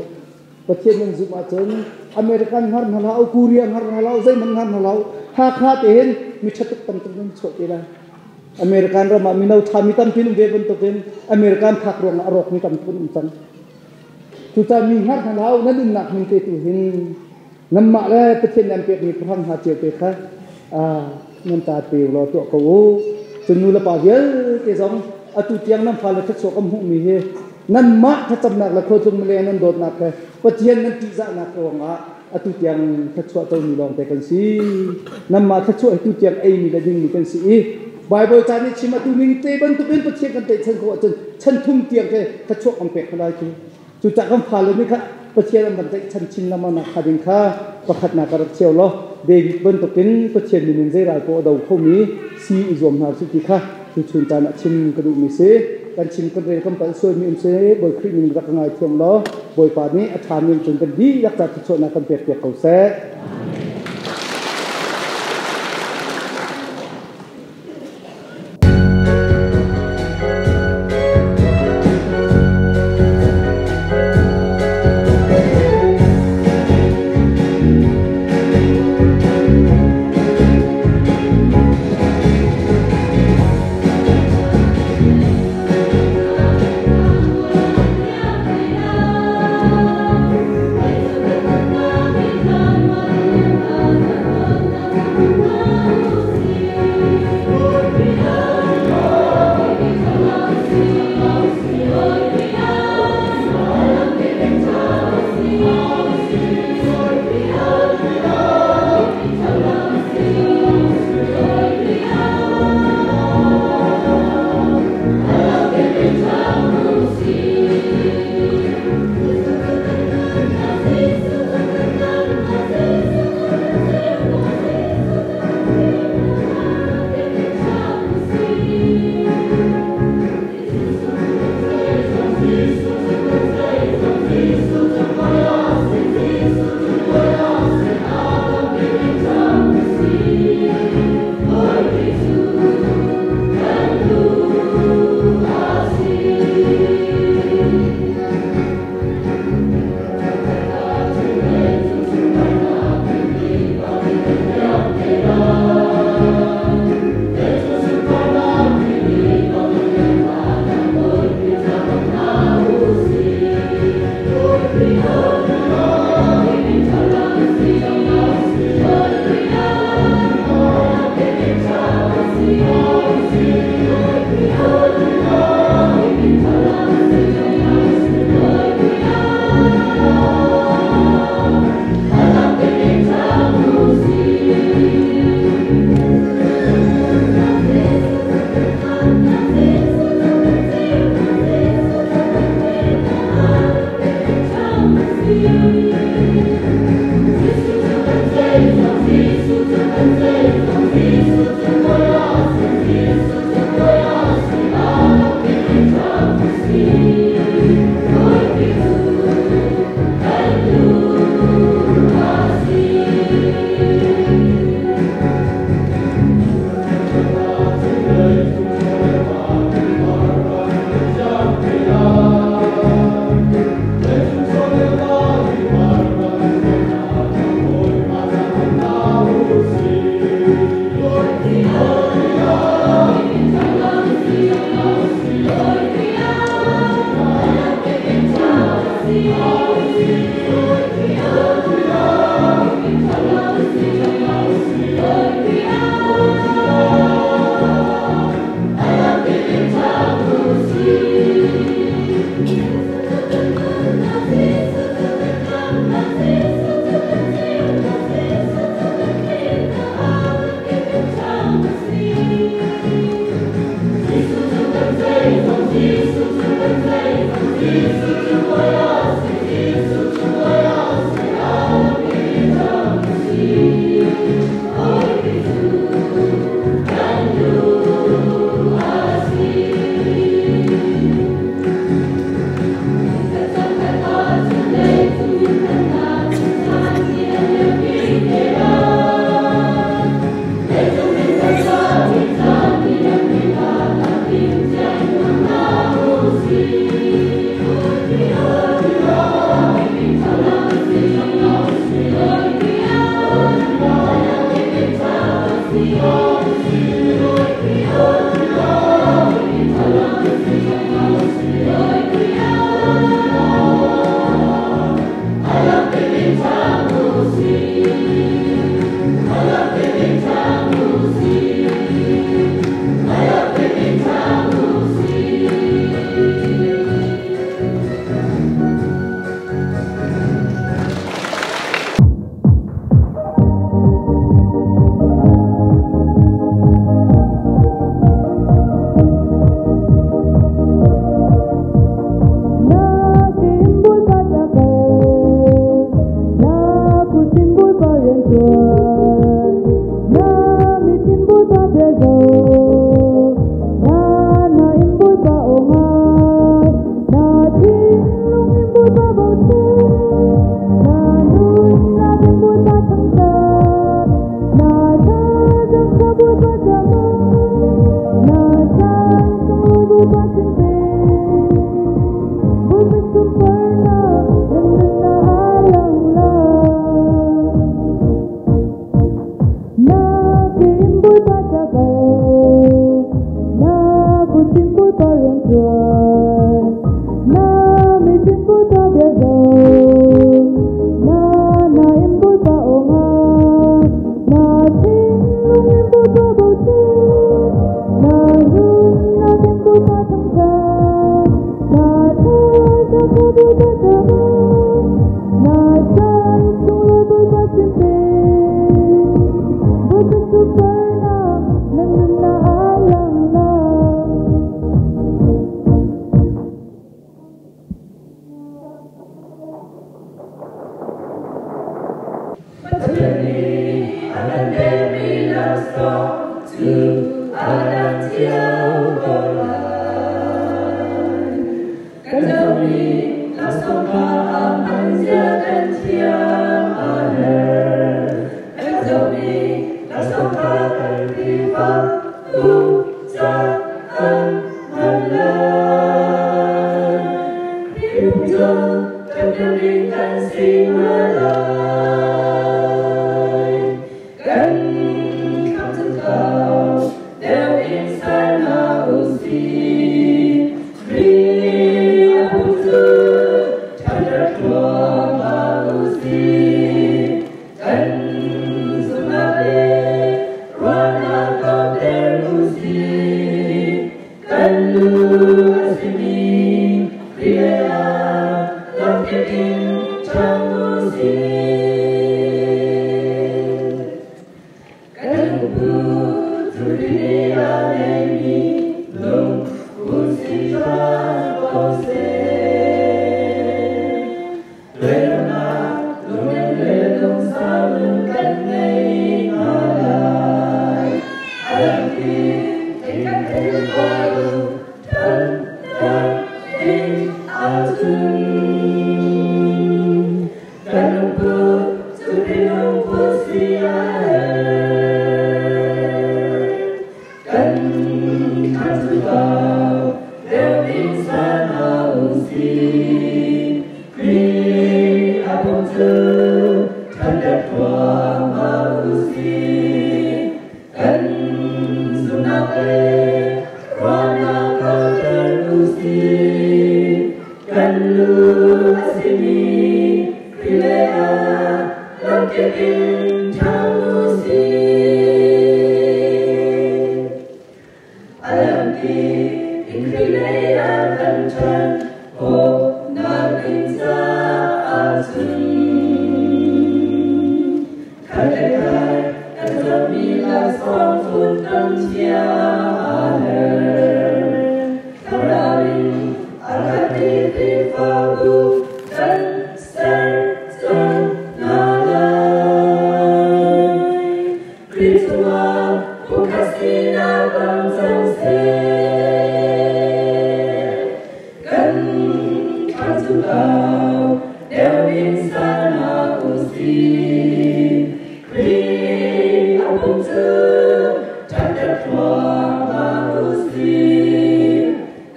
Pathian nan zumh ahcun American hngar hna hlah u, Korea hngar hna hlah u, zeihmanh hngar hna hlah u. Hakha te hin mi ṭha tuk tam tuk nan chuah te lai. American ram ah mino ṭha mi tampi um ve bantukin American phak ruangah a rawkmi tampi an um cang. Cucaah mi hngar hna hlah u, nan umnak hmun te tu hin nanmah le Pathian nih an pekmi pahrang hna cio te kha nan ta pe u law tuah ko u. Cun nu le pa vialte zong atu tiang nan fale thluachuah kan hmuhmi hi nanmah thlacamnak le khualtlung le nan dawtnak he Pathian nan ṭihzahnak ruangah atu tiang thluachuah comi lawngte kan si. Nanmah thluachuah hi tu tiang eimi le dingmi kan si i Bible ca nih chim atu ning te bantukin Pathian kan tlaihchan khawh ahcun chan thum tiang ke thluachuah kan pek lai cu. Cucaah kan fale nih kha Pathian an van tlaihchan chin lengmang nak kha ding kha pakhatnak ka rak cheu law David bantukin Pathian min in zei ral paoh a do khomi si i zuam hna usih ti kha tu chun caan ah chim ka duhmi si. Kan chim kan rel kan palh sualmi um si Bawi Khrih min rak ka ngaithiam law Bawipa nih a ṭhami cun kan dihlak ca thluachuahnak kan pekpiak ko seh.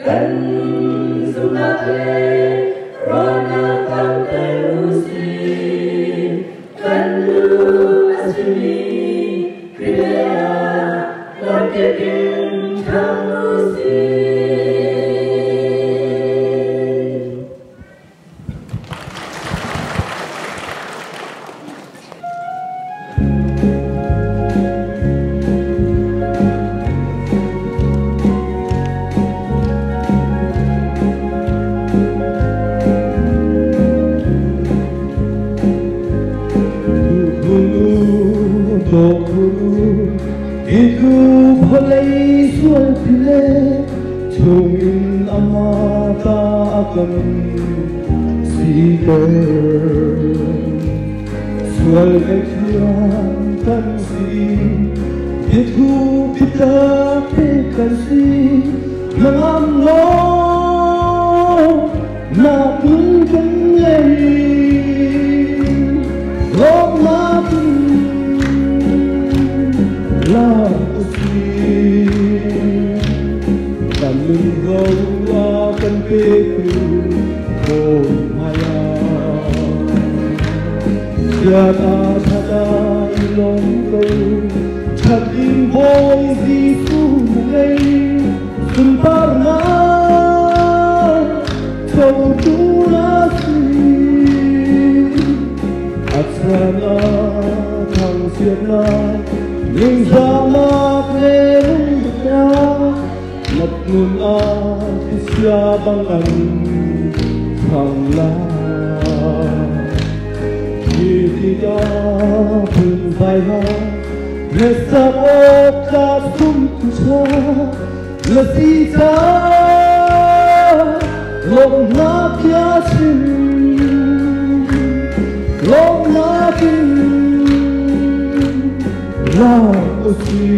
Kan zumnak le ruahnak tamter u sih. Kan lu a simi Khrih lei ah lamkip in ṭhang u sih. Vawlei sual phile chungin ama ta kan siter sual thiam kan si biathu pita te kan si nangam lo na kun kan ngei lom na kun la usi kan nun ro a kan pe tu hoi maya ya ta thada ilong ko that in boy Jisu ngei sun par na chau tu na si atsana thang siat na ning za mak le lung na nat nun a sia bang an thang la khi ti ta phun vai ha le sa ok ta sum tu cha la si cha lom na pia chim lom na kin la usi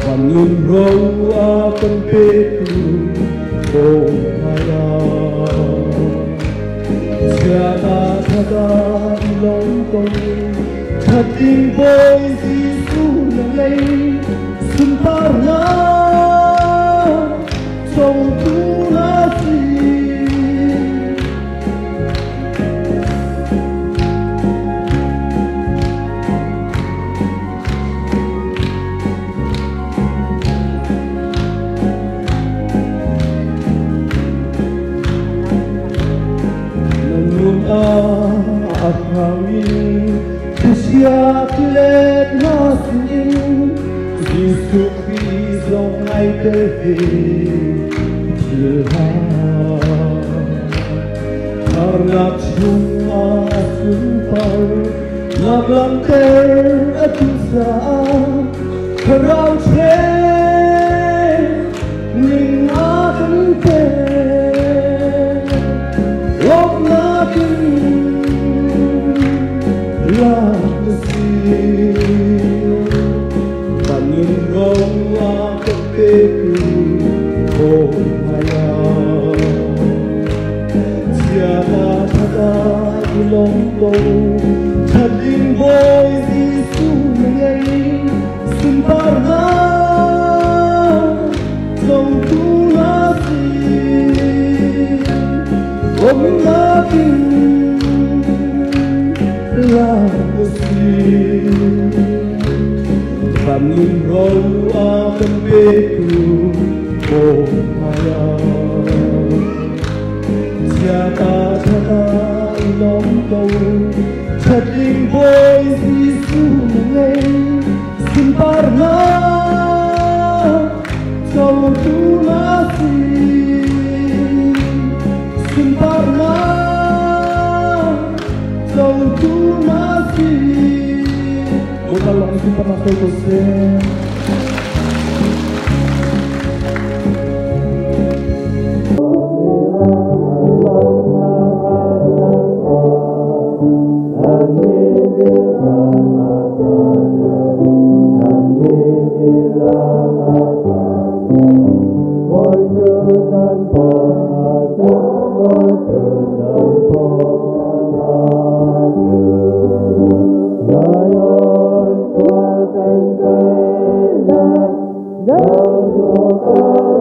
van nun ro a kan pe tu ko haya sia ta thada long ko thatin boy Jisu na lei sun par na song tu na si Nanun a athangin Siya let na sinin Jesu Christ zong ai te thil ha Harnak chung a sun par Nak lam ter a tu sa Kharau che ning a kan te Lok na kin la si Van nun ro a kan pe tu ho maya Chia ta thada ilong ko Thatin boy Jisu ngei sun par na song tu na si Om na kin la si Van nun ro a kan pe tu ho maya Chia ta thada ilong ko Thatin boy Jisu ngei sun par na chau tu na si sun par na chau tu na si Bo ta long sun par na chau tu se Thank you.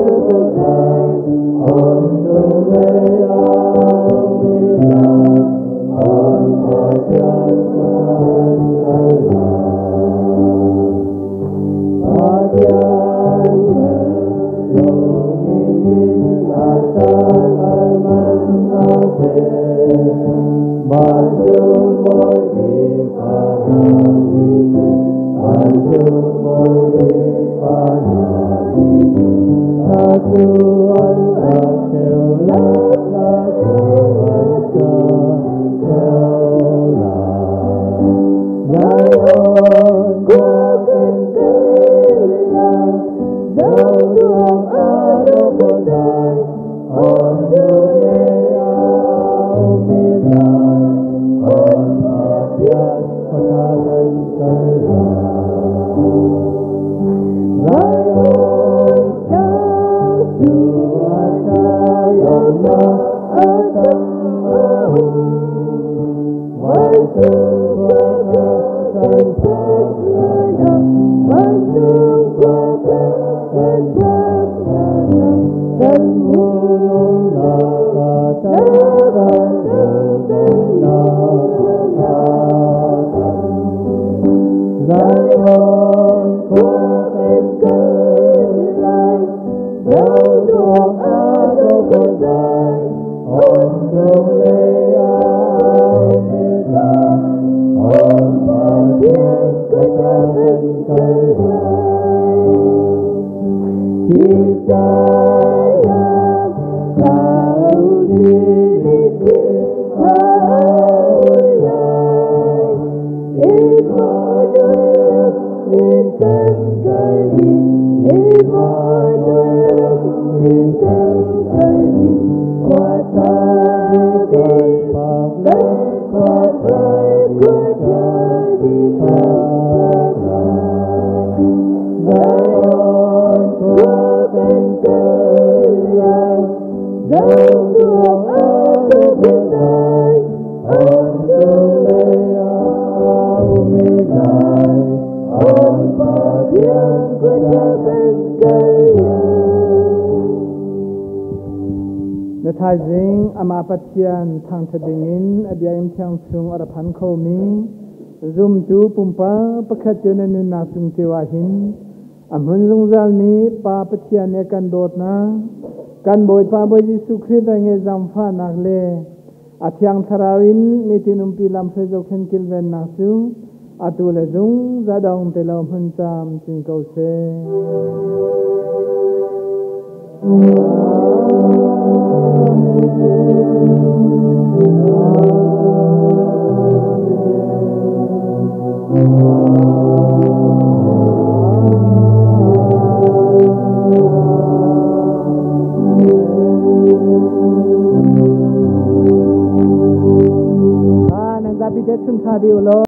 Na thaizing amah Pathian thangṭhat dingin a biakinn thiang chung a ra phan khomi zumtu pumpak pakhat cu na nunnak cung cio ah hin a hmun zungzalmi Pa Pathian nih a kan dawtnak, kan Bawipa Bawi Jesuh Khrih velngeih zaangfahnak le a Thiang Thlarau in nitin umpi lamhruai zohkhenh kilvennak cu atu le zungzal dong te lo hmun camcin ko seh. Nan zapi te chun ṭha dih u law.